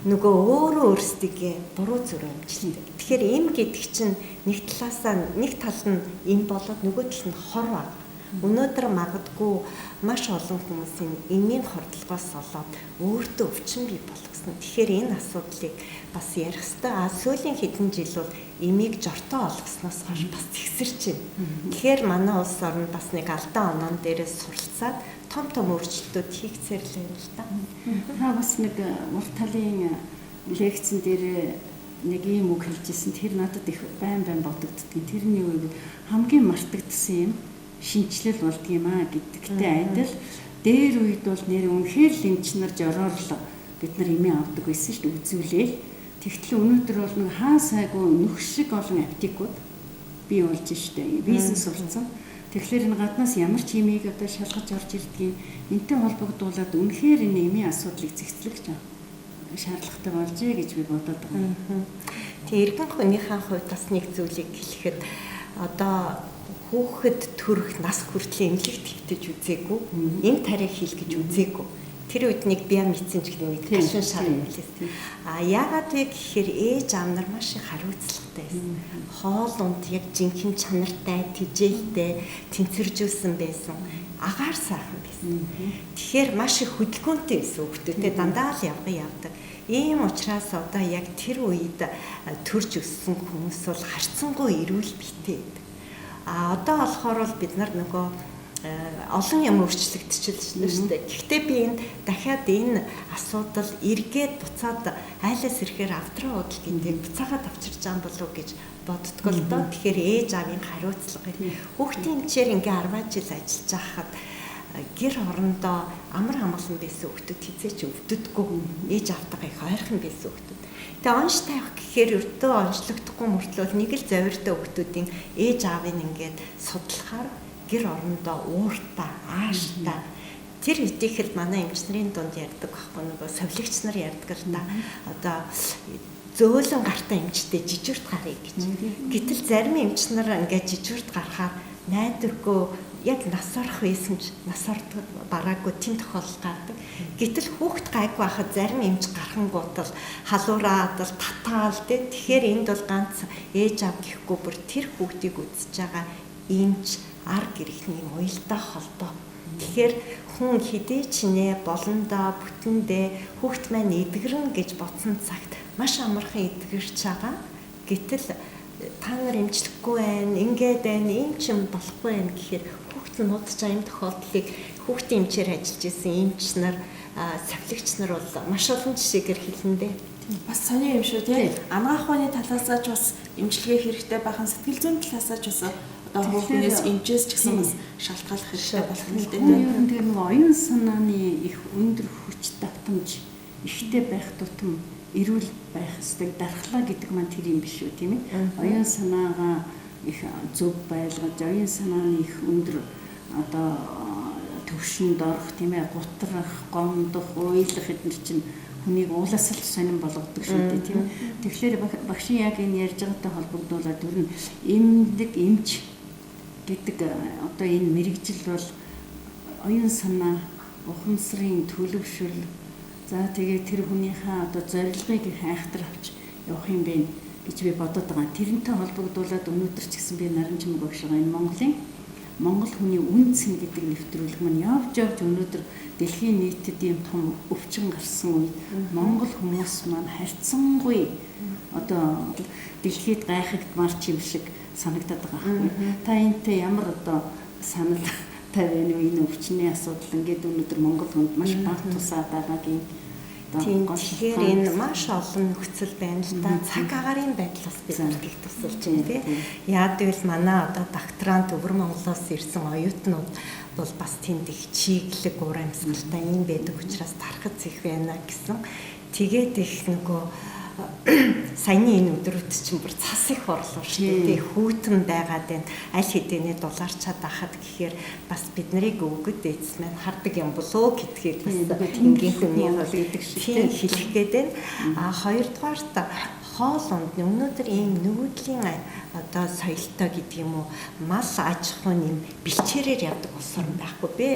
нөгөө өөрөө өөрсдийгөө буруу зүрх эмчилдэг. Тэгэхээр эм гэдэг чинь нэг талаасаа нэг тал нь эм болоод нөгөө тал нь хор баг. Өнөөдөр магадгүй маш олон хүмүүсийн эмийн хордлогоос болоод өөртөө өвчин бий болгосон. Тэгэхээр энэ асуудлыг бас ярих ёстой. А сүүлийн хэдэн жил бол эмийг жортоо олгосноос хойш бас зэгсэрч байна. Тэгэхээр манай улс орн бас нэг алдаа оноон дээрээс суралцаад том том өөрчлөлтүүд хийгцээр л байна л да. Та бас нэг урт талын лекцэн дээр нэг ийм үг хэлжсэн. Тэр надад их байн байн бодогддөг. Тэрний юу гэвэл хамгийн мартагдсан юм шинчлэл болдго юм а гэдэгтэй адил дээр үед бол нэр үнэхээр л эмч нар жороор л бид нар эмээ авдаг байсан шүү дээ, үзүүлээл. Тэгтэл өнөөдөр бол нэг хаа сайгүй нөх шиг олон аптекууд бий болж штэ, бизнес болсон. Тэгэхээр энэ гаднаас ямар ч эмийг одоо шалгаж орж ирдгийг энтэй холбогдуулаад үнэхээр энэ эмийн асуудлыг зэгцлэх шаардлагатай болжээ гэж би бодод байгаа. Тэг эргэн хүнийхээ хувьд бас нэг зүйлийг хэлэхэд одоо хүүхэд төрөх нас хүртэл эмнэлэгт хэвтэж үзээгүй, эм тариа хийл гэж үзээгүй. Тэр үед нэг биомедицин ч гэдэг нэг гашуун шар хэлээс. А яагаад вэ гэхээр ээж аав нар маш их хариуцлагатай байсан. Хоол унд яг жинхэнэ чанартай, тэжээлтэй, тэнцвэржүүлсэн байсан. Агаар сайхан байсан. Тэгэхээр маш их хөдөлгөөнтэй байсан хүүхдүүдтэй дандаа л явдаг. Ийм учраас одоо яг тэр үед төрж өссөн хүмүүс бол харьцангуй эрүүл биетэй байдаг. А одоо болохоор бол бид нар нөгөө Олон юм өөрчлөгдчихлээ шүү дээ. Гэхдээ би энэ дахиад энэ асуудал эргээд буцаад айлаас ирэхээр авдраа удал гэдэг буцаагаад авчирч байгаа болов уу гэж боддгоо л доо. Тэгэхээр ээж аавын хариуцлага. Хүүхдийн эмчээр ингээ 10 жил ажиллаж байхад гэр орондоо амар хамгаалсан байсан хүүхдүүд хизээч өвддөггүй. Ээж аавтайгаа их ойрхон байсан хүүхдүүд. Тэгээ онш тавих гэхээр өртөө онцлогдохгүй мөртлөө нэг л зовиртой хүүхдүүдийн ээж аавыг ингээд судлахаар гэр орондоо ууртай, ааштай. Тэр үеийнх л манай эмч нарын дунд ярьдаг байхгүй нөгөө совилогч нар ярьдаг л та. Одоо зөөлөн гартаа эмчтэй жижигт гарыг гэж. Гэтэл зарим эмч нар ингээд жижигт гарахаар найдваргүй яг нас орох байсан ч нас ордог бараагүй тийм тохиолдол гардаг. Гэтэл хүүхэд гайгүй байхад зарим эмч гархангуутал халуураад л татаал тий. Тэгэхээр энд бол ганц ээж аав гэхгүй бүр тэр хүүхдийг үзэж байгаа эмч ар гэрхний уялдаа холбоо. Тэгэхээр хүн хэдий ч нэ болондоо бүтэндээ хүүхд маань эдгэрнэ гэж бодсон цагт маш амархан эдгэрч байгаа. Гэтэл та нар эмчлэхгүй байна, ингээд байна, ийм ч юм болохгүй байна гэхээр хүүхд нь нуудаж байгаа юм тохиолдлыг хүүхдийн эмчээр ажиллаж исэн эмч нар, савлагч нар бол маш олон жишээгээр хэлэндээ. Бас сони юм шүү тий. Анагаах ухааны талаасаа ч бас эмчилгээ хэрэгтэй бахан, сэтгэл зүйн талаасаа ч бас одоо хүүхнээс эмчээс ч гэсэн бас шалтгааллах хэрэгтэй болох нь л дээ. Ер нь тэр нэг оюун санааны их өндөр хүч давтамж ихтэй байх тутам эрүүл байх ёстой. Дархлаа гэдэг маань тэр юм биш үү тийм ээ. Оюун санаагаа их зөв байлгаж, оюун санааны их өндөр одоо төвшөнд орох тийм ээ, гутрах, гомдох, уйлах эднэр чинь хүнийг уулаас л сонин болгодог шүү дээ тийм ээ. Тэгэхээр багшийн яг энэ ярьж байгаатай холбогдуулаад ер нь эмнэлэг эмч гэдэг одоо энэ мэрэгжил бол оюун санаа, ухамсарын төлөвшөл, за тэгээ тэр хүнийхээ одоо зорилгыг их айхтар авч явах юм байна гэж би бодод байгаа. Тэрнтэй холбогдуулаад өнөөдөр ч гэсэн би наран чимэг багшгаа энэ Монголын Монгол хүний үн цэн гэдэг нэвтрүүлэг маань явж явж өнөөдөр дэлхийн нийтэд ийм том өвчин гарсан үед Монгол хүмүүс маань харьцангуй одоо дэлхийд гайхагдмаар ч юм шиг санагдаад байгаа байхгүй. Та энэтэй ямар одоо санал тавина вэ? Энэ өвчний асуудал ингээд өнөөдөр Монгол хүнд маш бага тусаад байгаагийн Тийм. Тэгэхээр энэ маш олон нөхцөл байна л да. Цаг агаарын байдлаас бид их тусалж байна тий. Яад гэвэл манай одоо докторант Өвөр Монголоос ирсэн оюутнууд бол бас тэнд их чиглэг уур амьсгалтай юм байдаг учраас тархац их байна гэсэн. Тэгээд их нөгөө саяны энэ өдрүүд чинь бүр цас их орлоо шүү дээ. Хүүтэн байгаад байна. Аль хэдийнэ дулаарчаад байхад гэхээр бас бид нарыг өвгөд эцэс маань хардаг юм болоо гэдгийг бас энгийн хүний гэдэг шиг хэлэх гээд байна. А хоёрдугаарт хоол унд өнөөдөр ийм нүүдлийн одоо соёлтой гэдэг юм уу, мал аж ахуйн юм бэлчээрээр явдаг улс орн байхгүй. Би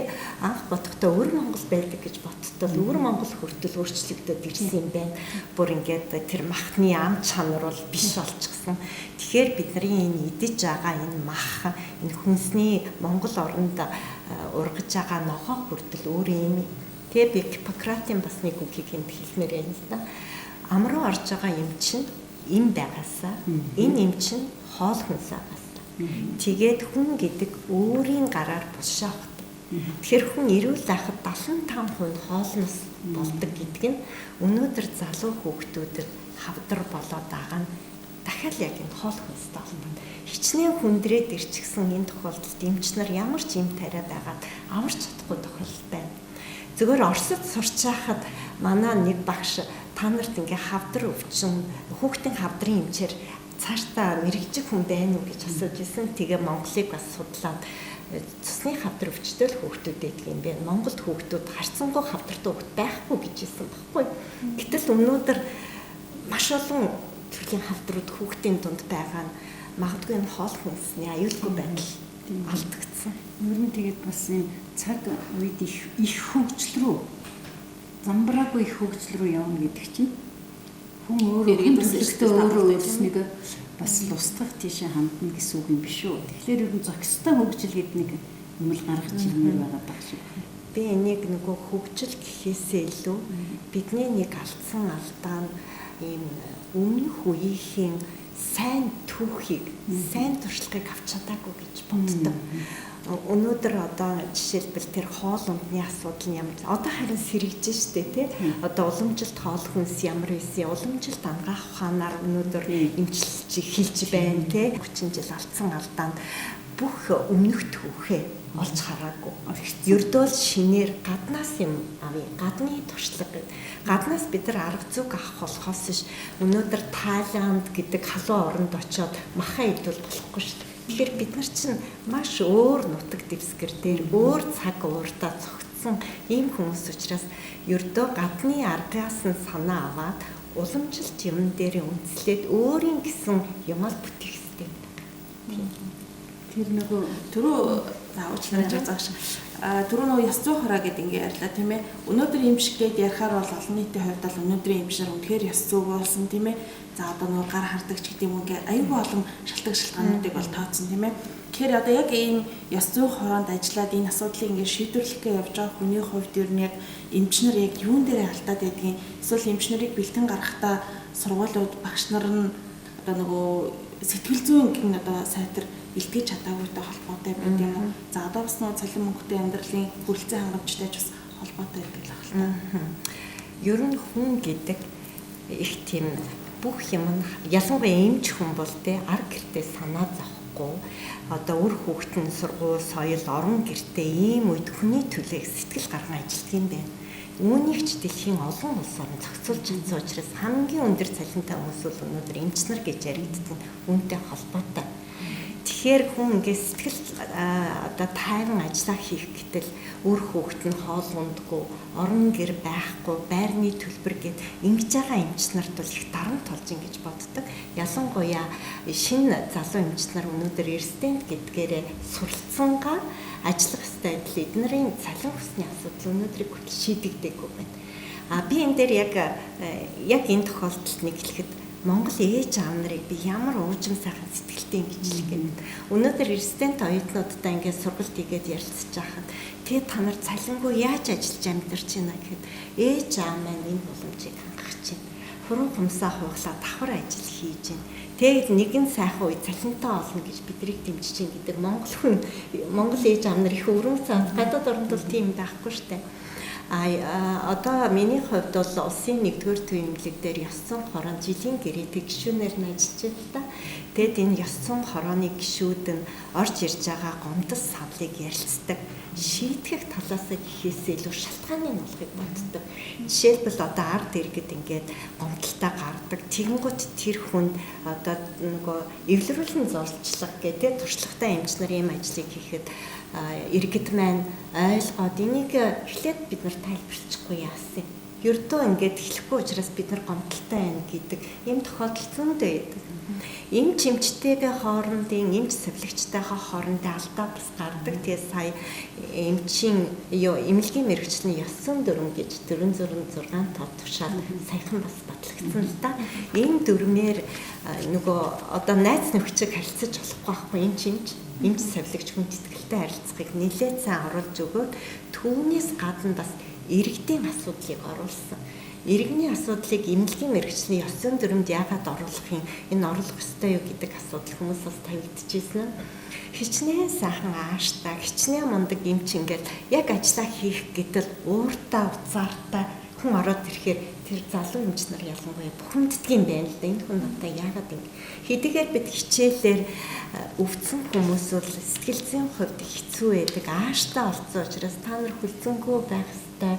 анх бодохдоо Өвөр Монгол байдаг гэж бодтол Өвөр Монгол хүртэл өөрчлөгдөд ирсэн юм байна. Бүр ингээд тэр махны ам чанар бол биш болчихсон. Тэгэхээр бидний энэ идэж байгаа энэ мах, энэ хүнсний Монгол оронд ургаж байгаа ногоо хүртэл өөр юм. Тэгээ би Гиппократын бас нэг үгийг энд хэлмээр байна л да. Ам руу орж байгаа юм чинь эм байгаасаа, энэ эм чинь хоол хүнс байгаасаа. Тэгээд хүн гэдэг өөрийн гараар булшаа авах. Тэгэхээр хүн эрүүл байхад 75% хоолноос болдог гэдэг нь өнөөдөр залуу хүүхдүүдэд хавдар болоод байгаа нь дахиад яг энэ хоол хүнстэй холбоотой. Хичнээн хүндрээд ирчихсэн энэ тохиолдолд эмч нар ямар ч юм тариа байгаад аварч чадахгүй тохиолдол байна. Зөвхөн Оросд сурч байхад манай нэг багш та нарт ингээ хавдар өвчин, хүүхдийн хавдрын эмчээр цаашдаа мэрэгжих хүн байна уу гэж асууж исэн. Тэгээ Монголыг бас судлаад цусны хавдар өвчтөй л хүүхдүүд байдаг юм байна. Монголд хүүхдүүд харьцангуй хавдартай хүүхд байхгүй гэж хэлсэн баггүй. Гэтэл өнөөдөр маш олон төрлийн хавдрууд хүүхдийн дунд байгаа нь магадгүй энэ хоол хүнсний аюулгүй байдал алдагдсан. Ер нь тэгээд бас энэ цаг үед их хөгжил рүү замбраагүй их хөгжил рүү явна гэдэг чинь хүн өөрөө төлөвлөлтөө өөрөө өөрснийгөө бас лустгах тийшээ хандна гэсэн үг юм биш үү. Тэгэхээр ер нь зохистой хөгжил гэдэг нэг юм л гаргаж ирмээр байгаа даа шиг. Би энийг нөгөө хөгжил гэхээсээ илүү бидний нэг алдсан алдаа нь ийм өмнөх үеийн сайн түүхийг, сайн туршлагыг авч чадаагүй гэж боддог. Өнөөдөр одоо жишээлбэл тэр хоол ундны асуудал нь ямар одоо харин сэргэж штэ тий. Одоо уламжилт хоол хүнс ямар байсан, уламжилт ангаах ухаанаар өнөөдөр эмчилж эхэлж байна тий. 30 жил алдсан алдаанд бүх өмнөх түүхээ олж хараагүй. Ердөө л шинээр гаднаас юм авъя. Гадны туршлага гэдэг. Гаднаас бид нар арга зүг авах болохоос ш өнөөдөр Таиланд гэдэг халуун оронд очиод маха идвэл болохгүй шүү дээ. Тэгэхээр бид нар чинь маш өөр нутаг дэвсгэр дээр өөр цаг ууртаа цогцсон ийм хүмүүс учраас ердөө гадны аргаас нь санаа аваад уламжилт юм дээр үндэслээд өөрийн гэсэн юмал бүтээх хэрэгтэй юм байна. Тэр нөгөө түрүү заавчлаа гэж байгаа шиг. Түрүү нөгөө ёс зүй хороо гэдэг ингээ ярьлаа тийм ээ. Өнөөдөр юм шиг гээд ярихаар бол олон нийтийн хувьд бол өнөөдрийн юм шиг үнэхээр ёс зүй болсон тийм ээ. За одоо нөгөө гар хардаг ч гэдэг юм ингээ аюулгүй олон шалтгаан шалтгаануудыг бол тооцсон тийм ээ. Тэгэхээр одоо яг ийм ёс зүй хороонд ажиллаад энэ асуудлыг ингээ шийдвэрлэх гэж явж байгаа хүний хувьд ер нь яг эмчнэр яг юун дээрээ алдаад байдгийг эсвэл эмчнэрийг бэлтгэн гаргахтаа сургуулиуд багш нар нь одоо нөгөө сэтгэл зүйн гин одоо сайтар бэлтгэж чадаагүйтэй холбоотой байд юм уу? За одоо бас нөгөө цалин мөнгөтэй амьдралын хүрэлцэн хангамжтай ч бас холбоотой байдаг л ахalta. Ер нь хүн гэдэг их тийм бүх юм нь ялангуяа эмч хүн бол те ар гэртээ санаа зовхгүй одоо үр хүүхэд нь сургууль, соёл, орон гэртээ ийм үед хүний төлөө сэтгэл гарган ажилладаг юм байна. Үүнийг ч дэлхийн олон улс орн зохицуулж чадсан учраас хамгийн өндөр цалинтай хүмүүс бол өнөөдөр эмч нар гэж яригддаг нь үүнтэй холбоотой. Тэгэхээр хүн ингээд сэтгэл одоо тайван ажиллаа хийх гэтэл үр хүүхэд нь хоол ундгүй, орон гэр байхгүй, байрны төлбөр гэд ингэж байгаа эмч нарт бол их дарамт болж ингэж боддог. Ялангуяа шинэ залуу эмч нар өнөөдөр резидент гэдгээрээ суралцсангаа ажиллах ёстой адил эднэрийн цалин хүсний асуудал өнөөдрийг хүртэл шийдэгдээгүй байна. А би энэ дээр яг энэ тохиолдолд нэг хэлэхэд Монгол ээж аав нарыг би ямар уужим сайхан сэтгэлтэй ингэж хэлэх гээд. Өнөөдөр резидент оюутнуудтай ингээд сургалт хийгээд ярилцж байхад тэгээ та нар цалингүй яаж ажиллаж амьдарч байна гэхэд ээж аав маань энэ боломжийг хангах чинь. Хуруу хумсаа хууглаа давхар ажил хийж байна. Тэгээд нэгэн сайхан үе цалинтай олно гэж бидрийг дэмжиж чинь гэдэг Монгол хүн Монгол ээж аав нар их өрөм цаан гадаад оронд бол тийм байхгүй штэ. А одоо миний хувьд бол улсын 1-р төв эмнэлэг дээр ёс зүйн хороонд жилийн гэрээтэй гишүүнээр нь ажиллаж байна л да. Тэгэд энэ ёс зүйн хорооны гишүүд нь орж ирж байгаа гомдол саналыг ярилцдаг. Шийтгэх талаасаа гэхээсээ илүү шалтгааны нуулахыг боддог. Жишээлбэл одоо ард иргэд ингээд гомдолтой гардаг. Тэгэнгүүт тэр хүнд одоо нөгөө эвлэрүүлэн зурчлах гэдэг туршлагатай эмч нар ийм ажлыг хийхэд иргэд маань ойлгоод энийг эхлээд бид нар тайлбарлчихгүй яасан. Ердөө ингээд хэлэхгүй учраас бид нар гомдолтой байна гэдэг ийм тохиолдол зөндөө байдаг. Эмч эмчтэйгээ хоорондын эмч сувилагчтайгаа хоорондын алдаа бас гардаг. Тэгээ сая эмчийн эмнэлгийн мэргэжлийн ёс зүйн дүрэм гэж 406 тоо тушаал саяхан бас батлагдсан л да. Энэ дүрмээр нөгөө одоо найз нөхчөг харилцаж болохгүй байхгүй эмч сувилагч хүн итгэлтэй харилцахыг нэлээд сайн оруулж өгөөд түүнээс гадна бас иргэдийн асуудлыг оруулсан. Иргэний асуудлыг эмнэлгийн мэргэжлийн ёс зүйн дүрмэнд яагаад оруулах юм? Энэ оруулах ёстой юу гэдэг асуудал хүмүүс бас тавигдчихсэн. Хичнээн сайхан ааштай, хичнээн мундаг эмч ингээл яг ажиллаа хийх гэтэл ууртаа, уцаартай хүн ороод ирэхээр тэр залуу эмч нар ялангуяа бухимддаг юм байна л да. Энэ хүн надад яагаад ингэ хэдийгээр бид хичээлээр өвдсөн хүмүүс бол сэтгэл зүйн хувьд хэцүү байдаг. Ааштай олцсон учраас та нар хүлцэнгүй байх ёстой.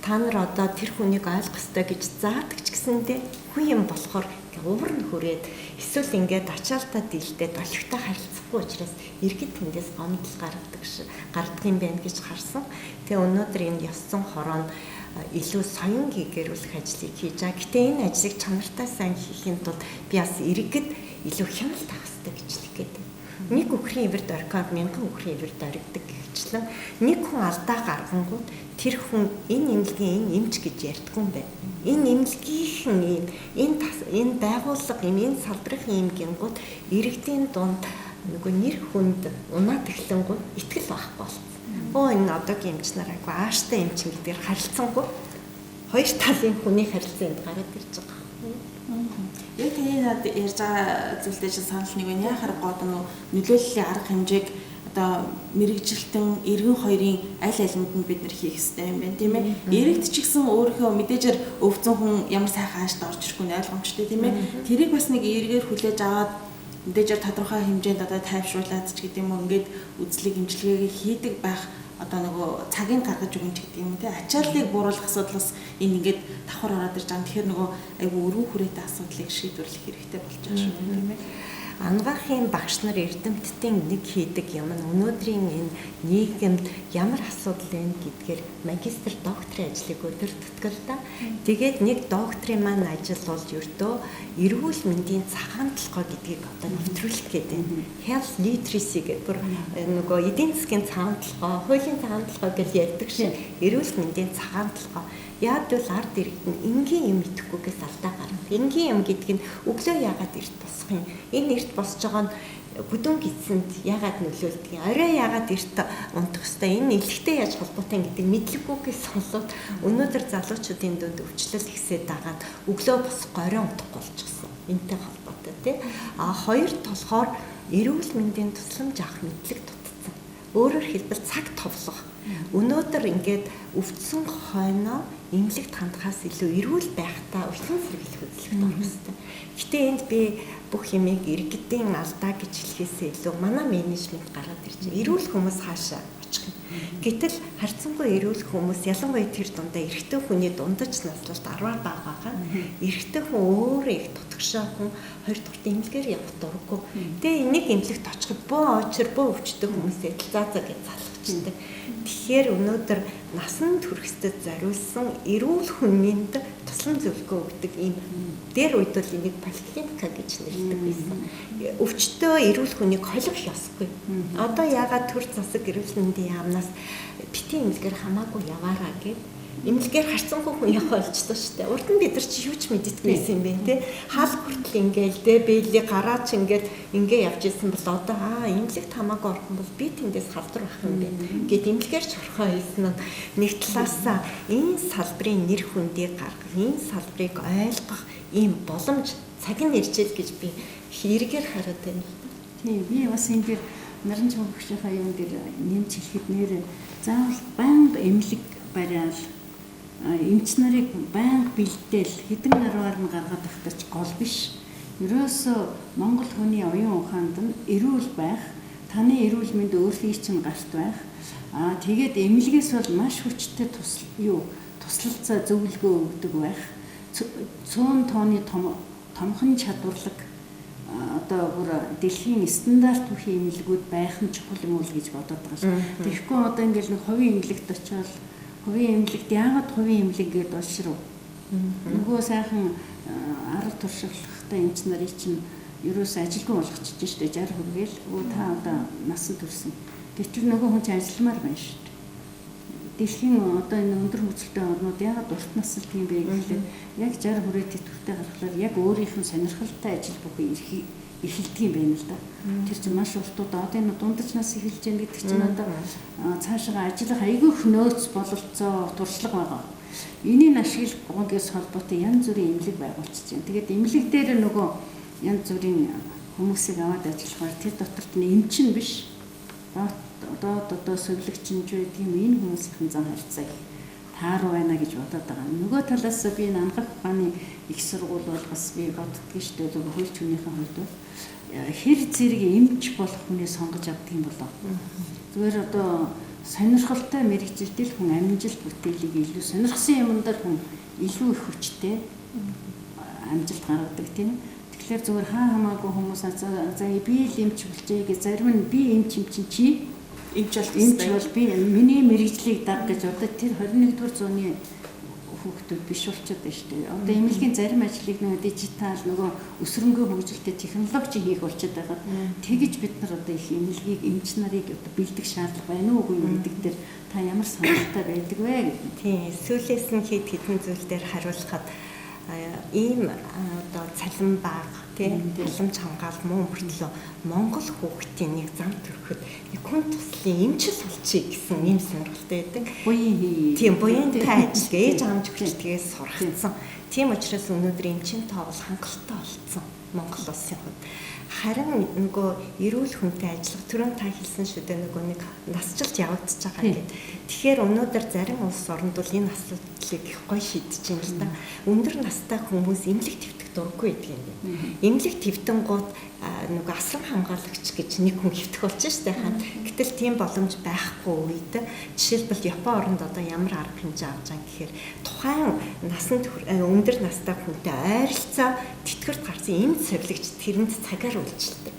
Та нар одоо тэр хүнийг ойлгох ёстой гэж заадаг ч гэсэндээ хүн юм болохоор уур нь хүрээд эсвэл ингээд ачаалтаа дийлдээд олигтой харилцахгүй учраас иргэд тэндээс гомдол гаргадаг юм байна гэж харсан. Тэгээ өнөөдөр энэ ёс зүйн хороо нь илүү соён гэгэрүүлэх ажлыг хийж байгаа. Гэтэ энэ ажлыг чанартай сайн хийхийн тулд би бас иргэд илүү хяналт авах хэрэгтэй гэж хэлэх гээд байна. Нэг үхрийн эвэрд орхиор мянган үхрийн эвэрд орхидог гэхчлэн нэг хүн алдаа гаргангууд тэр хүн энэ эмнэлгийн энэ эмч гэж ярьдгүй юм байна. Энэ эмнэлгийнхэн ийм энэ байгууллага ийм энэ салбарын ийм гингууд иргэдийн дунд нөгөө нэр хүнд унаад эхлэнгууд итгэл байхгүй болсон. Өө энэ одоогийн эмч нар айгу ааштай эмч гэдгээр харилцсангүй хоёр талын хүний харилцаа энд гараад ирж байгаа. Яг таны над ярьж байгаа зүйлтэй чинь санал нэг байна. Яа харахгүй одоо нөлөөллийн арга хэмжээг одоо мэрэгжилтэн иргэн хоёрын аль алинд нь бид нэр хийх ёстой юм байна, тийм ээ. Иргэд ч гэсэн өөрийнхөө мэдээжээр өвцөн хүн ямар сайхан аашд орж ирэхгүй нь ойлгомжтой, тийм ээ. Тэрийг бас нэг эргээр хүлээж аваад мэдээжээр тодорхой хэмжээнд одоо тайвшруулад ч гэдэг юм уу, ингээд үзлэг имчилгээгээ хийдэг байх одоо нөгөө цагийг гаргаж өгөн ч гэдэг юм те, ачааллыг бууруулах асуудал бас энэ ингээд давхар ороод ирж байгаа. Тэгэхээр нөгөө айгүй өргөн хүрээтэй асуудлыг шийдвэрлэх хэрэгтэй болж байгаа шүү, тийм ээ. Ангаахын багш нар эрдэмтдийн нэг хийдэг юм нь өнөөдрийн энэ нийгэмд ямар асуудал байна гэдгээр магистр докторийн ажлыг өдөр төтгөл та. Тэгээд нэг докторийн маань ажил бол ердөө эрүүл мэндийн цагаан толгой гэдгийг одоо нэвтрүүлэх гээд байна. Health literacy гэдэг бүр нөгөө эдийн засгийн цагаан толгой, хуулийн цагаан толгой гэж ярьдаг шиг эрүүл мэндийн цагаан толгой. Яг л ард иргэд нь энгийн юм идэхгүйгээс алдаа гарна. Энгийн юм гэдэг нь өглөө яагаад эрт босох юм? Энэ эрт босож байгаа нь бүдүүн гидсэнд яагаад нөлөөлдөг юм? Орой яагаад эрт унтах хэвтэй? Энэ элэгтэй яаж холбоотой гэдэг мэдлэггүйгээс болоод өнөөдөр залуучуудын дунд өвчлөл ихсээд дагаад өглөө босохгүй орой унтахгүй болчихсон. Энтэй холбоотой тий. А хоёрт болохоор эрүүл мэндийн тусламж авах мэдлэг дутцсан. Өөрөөр хэлбэл цаг товлох. Өнөөдөр ингээд өвдсөн хойноо эмнэлэгт хандхаас илүү эрүүл байхдаа уясан сэргийлэх үзлэгт орох хэрэгтэй. Гэтэ энд би бүх юмыг иргэдийн алдаа гэж хэлэхээсээ илүү манай менежмент гараад ирж байна. Эрүүл хүмүүс хаашаа очих юм. Гэтэл харьцангуй эрүүл хүмүүс ялангуяа тэр дундаа эрэгтэй хүний дундаж наслалт 10-аар бага байгаа. Эрэгтэй хүн өөрөө их тутагшаа хүн, хоёр дахьт эмнэлгээр явах дурггүй. Тэгээ энийг эмнэлэгт очиход бөө очир бөө өвчтөй хүмүүсээ заа заа гэж залхчихдаг. Тэгэхээр өнөөдөр насан туршидад зориулсан эрүүл хүнийнд туслан зөвлөгөө өгдөг ийм дээр үед бол энийг поликлиника гэж нэрлэдэг байсан. Өвчтөө эрүүл хүнийг холих ёсгүй. Одоо яагаад төр засаг эрүүл мэндийн яамнаас битгий эмнэлгээр хамаагүй яваараа гэд эмнэлгээр харцсангүй хүн явах болчихлоо шүү дээ. Урд нь бид нар чи юу ч мэддэггүй байсан юм бэ те. Хаал хүртэл ингээл те бэйли гараа ч ингээл ингээ явж исэн бол одоо эмнэлэгт хамаагүй орох юм бол би тэндээс халдвар авах юм бэ гэд эмнэлгээр ч орхоо хийсэн нь нэг талаасаа энэ салбарын нэр хүндийг гаргах, энэ салбарыг ойлгох ийм боломж цаг нь иржэл гэж би хэрэгээр хараад байна л да. Тийм, би бас энэ дээр наран чухамхийнхаа юм дээр нэмж хэлэхэд нэр заавал байнга эмнэлэг бариад эмч нарыг байнга бэлдээл хэдэн наруар нь гаргаад байхдаа ч гол биш. Ерөөсөө Монгол хүний оюун ухаанд нь эрүүл байх, таны эрүүл мэнд өөрлөгийг чинь гарт байх. Аа тэгээд эмнэлгээс бол маш хүчтэй туслалцаа зөвлөгөө өгдөг байх. Цөөн тооны томхон чадварлаг одоо бүр дэлхийн стандарт бүхий эмнэлгүүд байх нь чухал юм уу гэж бодоод байгаа шин. Тэгэхгүй одоо ингээл нэг хувийн эмнэлэгт очиод хувийн эмнэлэгт яагаад хувийн эмнэлэг гэдээ болшров. Нөгөө сайхан арга туршлагатай эмч нарыг чинь ерөөсөө ажилгүй болгочихж штэ 60 хүргээл өө та одоо насан турсан. Гэтэл нөгөө хүн чинь ажилламаар байна шүү дээ. Дэлхийн одоо энэ өндөр хөгжилтэй орнууд яагаад урт насалт юм бэ гэхлээр яг 60 хүрээ тэтгэвртэй гаргахлаар яг өөрийнх нь сонирхолтой ажил бүхий эрхэлдэг юм байна л да. Тэр чинь маш урт удаа одоо энэ дундаж нас эхэлж яах гэдэг чинь одоо цаашаа ажиллах айгүй их нөөц бололцоо туршлага байгаа. Энийг ашиглах гээс холбоотой янз бүрийн эмнэлэг байгуулчихж байна. Тэгээд эмнэлэг дээр нөгөө янз бүрийн хүмүүсийг аваад ажиллахаар тэр дотор нь эмч нь биш. Доод одоо сувилагч нь ч байдаг юм энэ хүмүүсийн зан харьцаа их тааруу байна гэж бодоод байгаа. Нөгөө талаас би энэ анхах ухааны их сургууль бол бас би боддгийг шүү дээ. Зөвхөн хууль хүнийхэн хувьд бол хэр зэрэг эмч болох хүнээ сонгож авдаг юм болоо. Зүгээр одоо сонирхолтой мэргэжилтэй л хүн амжилт бүтээлийг илүү сонирхсан юмн дээр хүн илүү их хүчтэй амжилт гаргадаг тийм ээ. Тэгэхээр зүгээр хаа хамаагүй хүмүүс за би л эмч болчихъя гэж зарим нь би эмч юм чинь чи эмч бол эмч бол би миний мэргэжлийг даг гэж одоо тэр 21-р зууны хүүхдүүд биш болчиход байна шүү дээ. Одоо эмнэлгийн зарим ажлыг нөгөө дижитал нөгөө өсрөнгөө хөгжилтэй технологи хийх болчиход байгаа. Тэгэж бид нар одоо их эмнэлгийг эмч нарыг одоо бэлдэх шаардлага байна уу үгүй юу гэдэг дээр та ямар саналтай байдаг вэ гэдэг. Тийм, сүүлээс нь хэд хэдэн зүйл дээр хариулахад ийм одоо цалин баг тийм таламж хамгаал муу мөртлөө Монгол хүүхдийн нэг зам төрөхөд нэг хүн туслын эмчил болчихъя гэсэн ийм сонирхолтой байдаг. Буян хий. Тийм, буянтай ажил ээж аамж хүчтэйгээс сургацсан. Тийм учраас өнөөдөр эмчийн тоо бол хангалттай болцсон. Монгол улсын хувьд. Харин нөгөө эрүүл хүнтэй ажиллах түрүүн та хэлсэн шүү дээ, нөгөө нэг насжилт явагдаж байгаа гэдэг. Тэгэхээр өнөөдөр зарим улс оронд бол энэ асуудлыг их гоё шийдэж байна л да. Өндөр настай хүмүүс эмнэлэг твдэх дурггүй гэдэг юм байна. Эмнэлэг твдэнгууд нөгөө асран хамгаалагч гэж нэг хүн хэвтэх болж штэ хаа. Гэтэл тийм боломж байхгүй үед жишээлбэл Япон оронд одоо ямар арга хэмжээ авч байгаа гэхээр тухайн насанд өндөр настай хүнтэй ойролцоо тэтгэврт гарсан эмч сувилагч тэрэнд цагаар үйлчилдэг.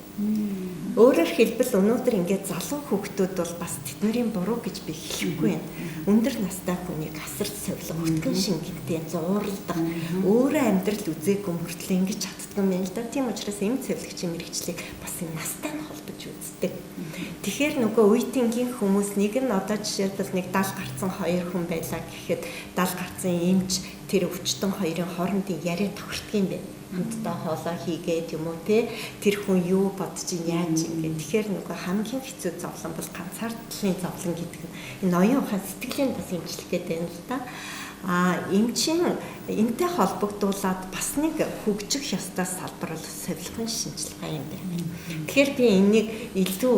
Өөрөөр хэлбэл өнөөдөр ингээд залуу хүүхдүүд бол бас тэднэрийн буруу гэж би хэлэхгүй байна. Өндөр настай хүнийг асарч сувилах, өтгөн шингэнтэй зууралдах, өөрөө амьдрал үзээгүй мөртлөө ингэж чаддгүй юм байна л да. Тийм учраас эмч сувилагчийн мэргэжлийг бас энэ настай нь холбож үздэг. Тэгэхээр нөгөө үеийнгийн хүмүүс нэг нь одоо жишээлбэл нэг 70 гарцсан хоёр хүн байлаа гэхэд 70 гарцсан эмч тэр өвчтөн хоёрын хоорондын яриа тохирдог юм байна. Хамтдаа хоолоо хийгээд юм уу те, тэр хүн юу бодож яаж ингээд. Тэгэхээр нөгөө хамгийн хэцүү зовлон бол ганцаардлын зовлон гэдэг нь энэ оюун ухаан сэтгэлийн бас эмчлэх гэдэг юм л да. А эмчин энтэй холбогдуулаад бас нэг хөгжих ёстой салбар бол сувилахын шинжилгээ юм байна. Тэгэхээр би энийг илүү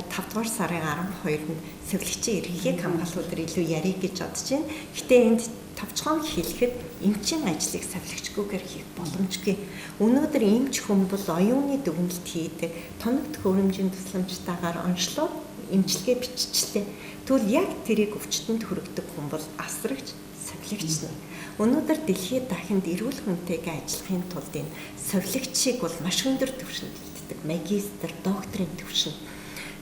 5 дугаар сарын 12-нд сувилагчийн эрхийг хамгаалах өдөр илүү ярих гэж бодож байна. Гэтэ энд товчхон хэлэхэд эмчийн ажлыг сувилагчгүйгээр хийх боломжгүй. Өнөөдөр эмч хүн бол оюуны дүгнэлт хийдэг, тоног төхөөрөмжийн тусламжтайгаар онцлог эмчилгээ биччихлээ. Тэгвэл яг тэрийг өвчтөнд хүргэдэг хүн бол асрагч, сувилагч нар. Өнөөдөр дэлхийд дахинд эрүүл хүнтэйгээ ажиллахын тулд энэ сувилагчийг бол маш өндөр түвшинд бэлддэг. Магистр, докторийн түвшинд.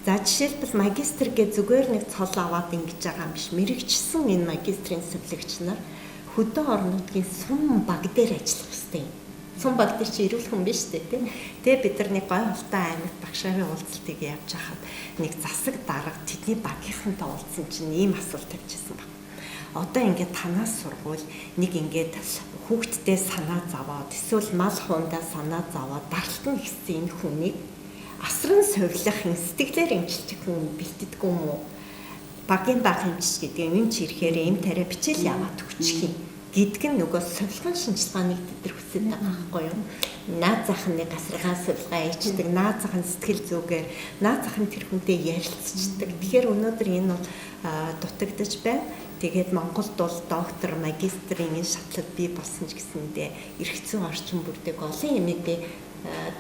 За жишээлбэл магистр гэ зүгээр нэг цол аваад ингэж байгаа юм биш. Мэрэгчсэн энэ магистрийн сувилагч нар хөдөө орон нутгийн сум баг дээр ажиллах ёстой юм. Сум баг дээр чи эрүүл хүн биш үү те. Тэгээ бид нар нэг гой холтой аймагт багшаарын уулзалтыг явж хахад нэг засаг дарга тэдний багийнхантай уулзсан чинь ийм асуулт тавьчихсан баг. Одоо ингээд танаас сургууль нэг ингээд хүүхдтэй санаа зовоод эсвэл мал хундаа санаа зовоод даралтна гэсэн энэ хүнийг асран сувилах сэтгэлээр эмчилчих хүн бэлтдэггүй юм уу? Багийн баг эмчиж гэдэг юм эмч ирэхээр эм тариа бичээл яваад өгчих юм гэдг нь нөгөө сувилгын шинжилгээнийг тэд нар хүсэж байгаа байхгүй юу? Наад зах нь гасаргаан сувилгаа ичдэг, наад зах нь сэтгэл зүгээр, наад зах нь тэр хүнтэй ярилцчихдаг. Тэгэхээр өнөөдөр энэ бол дутагдаж байна. Тэгээд Монголд бол доктор, магистрийн энэ шатлал бий болсон ч гэсэндээ эрх зүйн орчин бүрдэг олон юмыг би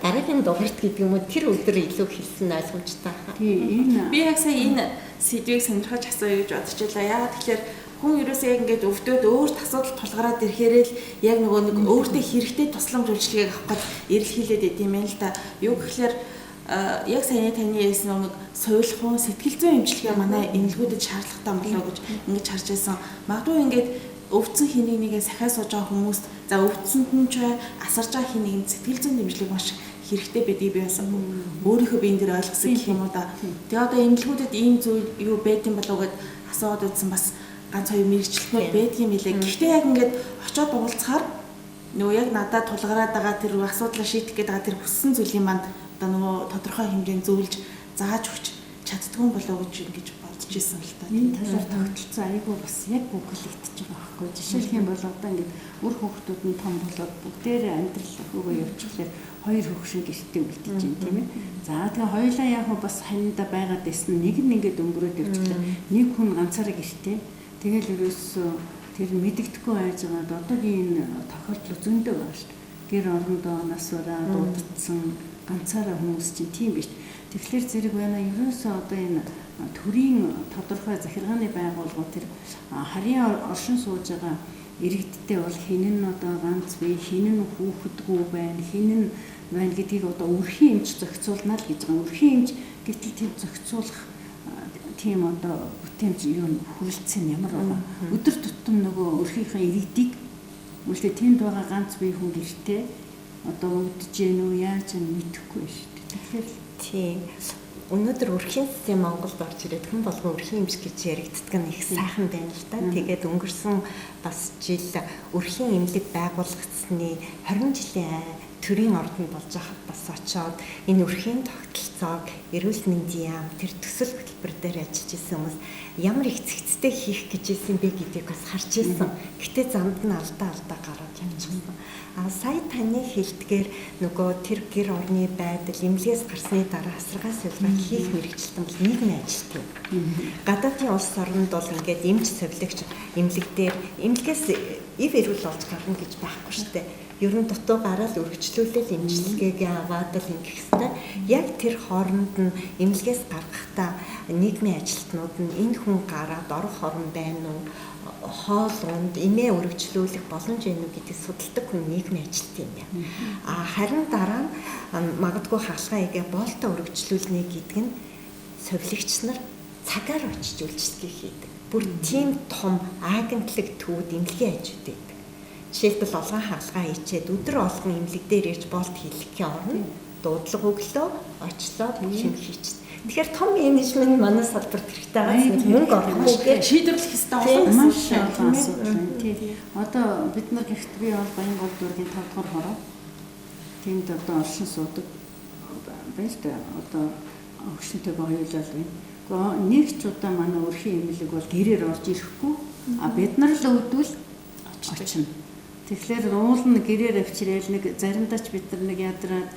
дараагийн дугаарт гэдэг юм уу тэр өдөр илүү хэлсэн ойлгомжтой хаа. Тийм энэ би яг сая энэ сэдвийг сонирхож асууя гэж бодчихлаа. Яагаад тэгэхээр хүн ерөөсөө яг ингээд өвдөд өөрт асуудал тулгараад ирэхээрээ л яг нөгөө нэг өөртөө хэрэгтэй тусламж үйлчилгээг авах гэж эрэл хийлээд идэм юм л да. Юу гэхээр яг саяны таны ярьсан нэг сувилахын сэтгэл зүйн эмчилгээ манай эмнэлгүүдэд шаардлагатай болоо гэж ингэж харж байсан. Магадгүй ингээд өвдсөн хин нэгээ сахиа сууж байгаа хүмүүст за өвдсөнд нь ч бай асарж байгаа хин нэгэнд сэтгэл зүйн дэмжлэг маш хэрэгтэй байдгийг би бас өөрийнхөө биеийн дээр ойлгосон гэх юм уу да. Тэгээ одоо эмнэлгүүдэд ийм зүйл юу байд юм болов гэд асууад үзсэн бас ганц хоёр мэрэгчлэтнүүд байдгийн мэлээ. Гэхдээ яг ингээд очиод уулзахаар нөгөө яг надад тулгараад байгаа тэр асуудлаа шийдэх гээд байгаа тэр хүссэн зүйлийн манд одоо нөгөө тодорхой хэмжээнд зөвлөж зааж өгч чаддгүй болов гэж ингэж бодож исэн л та. Энэ талаар тогтолцоо айгүй бас яг гүглэгдэж байгаа байхгүй. Жишээлх юм бол одоо ингээд үр хүүхдүүд нь том болоод бүгдээрээ амьдрал хөөгөө явчихлаар хоёр хөгшин гэртээ үлдэж байна тийм ээ. За тэгээ хоёулаа яг бас ханьда байгаад байсан нэг нь ингээд өнгөрөөд явчихлаа. Нэг хүн ганцаараа гэртээ. Тэгэл ерөөсөө тэр мэдэгдэхгүй байж байгаад одоогийн энэ тохиолдол зөндөө байгаа шүү дээ. Гэр орондоо нас бараад удацсан ганцаараа хүмүүс чинь тийм биш. Тэгэхээр зэрэг байна ерөөсөө одоо энэ төрийн тодорхой захиргааны байгууллагууд тэр харийн оршин сууж байгаа иргэдтэй бол хэн нь одоо ганц бий, хэн нь хүүхэдгүй байна, хэн нь байна гэдгийг одоо өрхийн эмч зохицуулна л гэж байгаа. Өрхийн эмч гэтэл тийм зохицуулах тийм одоо бүтээмж юу хүрэлцэн нь ямар байгаа. Өдөр тутам нөгөө өрхийнхээ иргэдийг үлдээ тэнд байгаа ганц бие хүн гэртээ одоо өвдөж гэнэ үү яаж юм мэдэхгүй шүү дээ. Тэгэхээр тийм өнөөдөр өрхийн систем Монголд орж ирээд хүн болгон өрхийн эмч гэж яригддаг нь их сайхан байна л да. Тэгээд өнгөрсөн бас жил өрхийн эмнэлэг байгуулагдсны 20 жилийн төрийн ордонд болж байхад бас очоод энэ өрхийн тогтолцоог эрүүл мэндийн яам тэр төсөл хөтөлбөр дээр ажиллаж исэн хүмүүс ямар их цэгцтэй хийх гэж исэн бэ гэдгийг бас харж исэн. Гэтэ замд нь алдаа гараад явчихсан. А сая таны хэлдгээр нөгөө тэр гэр орны байдал эмнэлгээс гарсны дараа асаргаа сувилгаа хийх мэргэжилтэн бол нийгмийн ажилт юм. Гадаадын улс оронд бол ингээд эмч сувилагч эмнэлэг дээр эмнэлгээс эв эрүүл болж гарна гэж байхгүй шүү дээ. Ер нь дутуу гараад өргөжлүүлэл эмчилгээгээ аваад л ингэх хэвээр. Яг тэр хооронд нь эмнэлгээс гаргахдаа нийгмийн ажилтнууд нь энэ хүн гараад орох орон байна уу, хоол унд эмээ өргөжлүүлэх боломж байна уу гэдгийг судалдаг хүн нийгмийн ажилт юм байна. А харин дараа нь магадгүй хагалгаа игээ боолтоо өргөжлүүлнэ гэдэг нь сувилагч нар цагаар очиж үйлчилгээ хийдэг. Бүр тийм том агентлаг төвд эмнэлгийн ажууд байдаг. Жишээлбэл олгон хагалгаа хийчээд өдөр болгон эмнэлэг дээр ирж болт хийлгэхийн оронд дуудлага өглөө очлоо бүх юм хийчихсэн. Тэгэхээр том менежмент манай салбарт хэрэгтэй байгаа нэг мөнгө орохгүй шийдвэрлэх ёстой олон маш олон асуудал байна. Тий. Одоо бид нар гихт би бол Баянгол дүүргийн 5 дугаар хороо. Тэнд одоо оршин суудаг байж та одоо хөгшинтэйгээ хоёулаа л байна. Гэхдээ нэг ч удаа манай өрхийн эмнэлэг бол гэрээр орж ирэхгүй. А бид нар л өвдвөл очино. Тэгэхээр уул нь гэрээр авчирэл нэг заримдаа ч бид нар нэг ядраад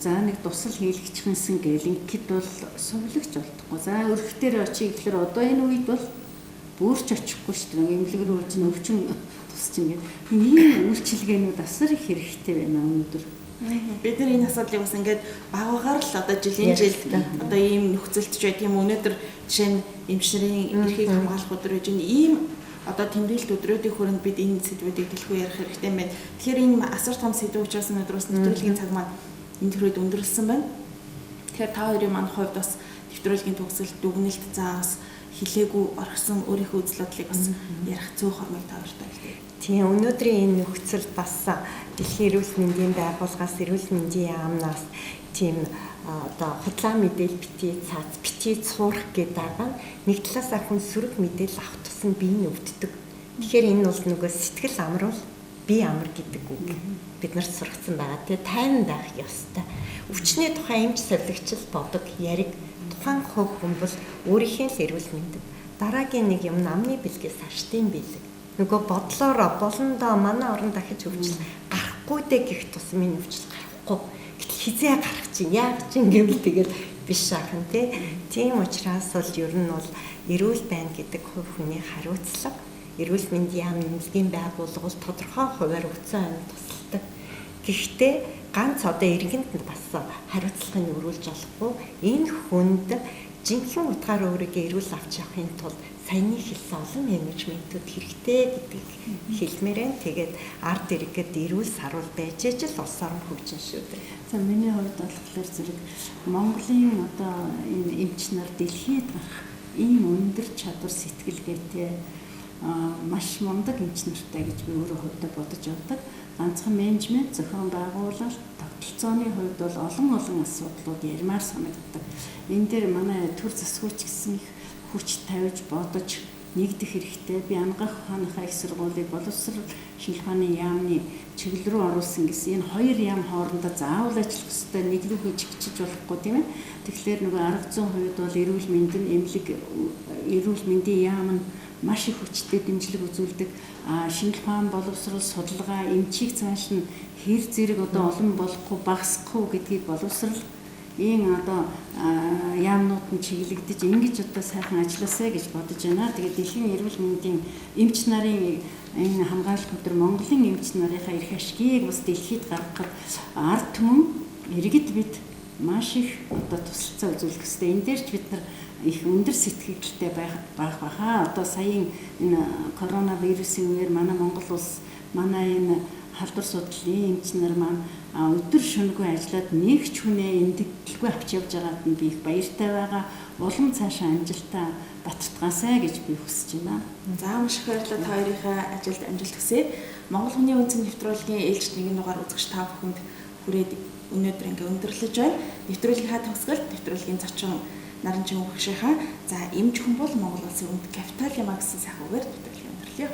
за нэг тусал хийлгэчихсэн гээл ингээд бол сувилагч болтохгүй. За өрхтөр очие гэхлээр одоо энэ үед бол бүрч очихгүй шүү дээ. Эмнэлэг рүү чинь өвчин тусч ингээд ийм үйлчилгээнүүд асар их хэрэгтэй байна өнөөдөр. Бид нар энэ асуудлыг бас ингээд багагаар л одоо жилийн жил одоо ийм нөхцөлд ч байд юм. Өнөөдөр жишээ нь эмч нарын эрхийг хамгаалах өдөр гэж энэ ийм одоо тэмдэглэлт өдрүүдийн хүрээнд бид энэ сэдвүүдийг дэлхүү ярих хэрэгтэй юм байна. Тэгэхээр энэ асар том сэдв учраас өнөөдөр бас нэвтрүүлгийн цаг маань энэ төрөд өндөрлөсөн байна. Тэгэхээр та хоёрын маань хувьд бас нэвтрүүлгийн төгсөлд дүгнэлт заа бас хилээгүй орхисон өөрийнхөө үзэл бодлыг бас ярих зөөх хормыг та хоёртой хэлье. Тийм, өнөөдрийн энэ нөхцөл бас Дэлхийн эрүүл мэндийн байгууллагаас эрүүл мэндийн яамнаас тийм одоо худлаа мэдээлэл битгий цааз битгий цуурах гэдэг байгаа нь нэг талаасаа хүн сөрөг мэдээлэл авах тусам бие нь өвддөг. Тэгэхээр энэ бол нөгөө сэтгэл амруул бие амар гэдэг үг бид нарт сургацсан байгаа. Тэгээ тайван байх ёстой. Өвчний тухай эмч сувилагч л бодог яриг тухайн хувь хүн бол өөрийнхөө л эрүүл мэнд. Дараагийн нэг юм намны бэлгээс аштын бэлэг. Нөгөө бодлоороо болондоо манай орон дахиж өвчл гарахгүй дээ гэх тусам энэ өвчл гарахгүй. Гэтэл хизээ гарах чинь яах чинь гэвэл тэгэл биш ахын тий. Тийм учраас бол ер нь бол эрүүл байна гэдэг хувь хүний хариуцлага эрүүл мэндийн яам нэмлэгийн байгууллага бол тодорхой хувиар өвцөн амьд тусалдаг. Гэхдээ ганц одоо иргэнд бас хариуцлагыг өрүүлж болохгүй. Энэ хүнд жинхэнэ утгаар өөрийгөө эрүүл авч явахын тулд саяны хэлсэн олон менежментүүд хэрэгтэй гэдгийг хэлмээр байна. Тэгээд ард иргэд эрүүл саруул байж ижил улс орон хөгжин шүү дээ. За миний хувьд болохоор зэрэг Монголын одоо энэ эмч нар дэлхийд гарах ийм өндөр чадвар сэтгэлгээтэй маш мундаг эмч нартай гэж би өөрөө хувьдаа бодож явдаг. Ганцхан менежмент, зохион байгуулалт, тогтолцооны хувьд бол олон олон асуудлууд ярмаар санагддаг. Энэ дээр манай төр засгүйч гэсэн их хүч тавьж бодож нэгдэх хэрэгтэй. Би анагаах ухааныхаа их сургуулийг боловсрол шинжилгээ ухааны яамны чиглэл рүү оруулсан гэсэн энэ хоёр яам хоорондоо заавал ажиллах ёстой, нэг рүүгээ чигчиж болохгүй тийм ээ. Тэгэхээр нөгөө арга зүйн хувьд бол эрүүл мэнд нь эмнэлэг эрүүл мэндийн яам нь маш их хүчтэй дэмжлэг үзүүлдэг. Шинжилгээ ухаан, боловсрол, судалгаа, эмчийг цааш нь хэр зэрэг одоо олон болохгүй, багасахгүй гэдгийг боловсрол ийм одоо яамнууд нь чиглэгдэж ингэж одоо сайхан ажилласаа гэж бодож байна. Тэгээд дэлхийн эрүүл мэндийн эмч нарын энэ хамгаалах өдөр Монголын эмч нарынхаа эрх ашгийг бас дэлхийд гаргахад ард түмэн иргэд бид маш их одоо тусалцаа үзүүлэх ёстой. Энэ дээр ч бид нар их өндөр сэтгэгдэлтэй байх баха. Одоо саяын энэ коронавирусын үеэр манай Монгол улс манай энэ халдвар судлалын эмч нар маань өдөр шөнөгүй ажиллаад нэг ч хүнээ эндэгдэлгүй авч явж байгаад нь би их баяртай байгаа. Улам цаашаа амжилтаа баттгаасай гэж би хүсэж байна. За маш их баярлалаа та хоёрынхаа ажилд амжилт хүсье. Монгол хүний үндэсний нэвтрүүлгийн ээлжид нэгэн дугаар үзэгч та бүхэнд хүрээд өнөөдөр ингээ өндөрлөж байна. Нэвтрүүлгийнхаа төгсгөлд нэвтрүүлгийн зочин Наранчин өгшийнхаа за эмч хүн бол Монгол улсын үнд капитал юм а гэсэн сайхан үгээр нэвтрүүлгийг өндөрлөе.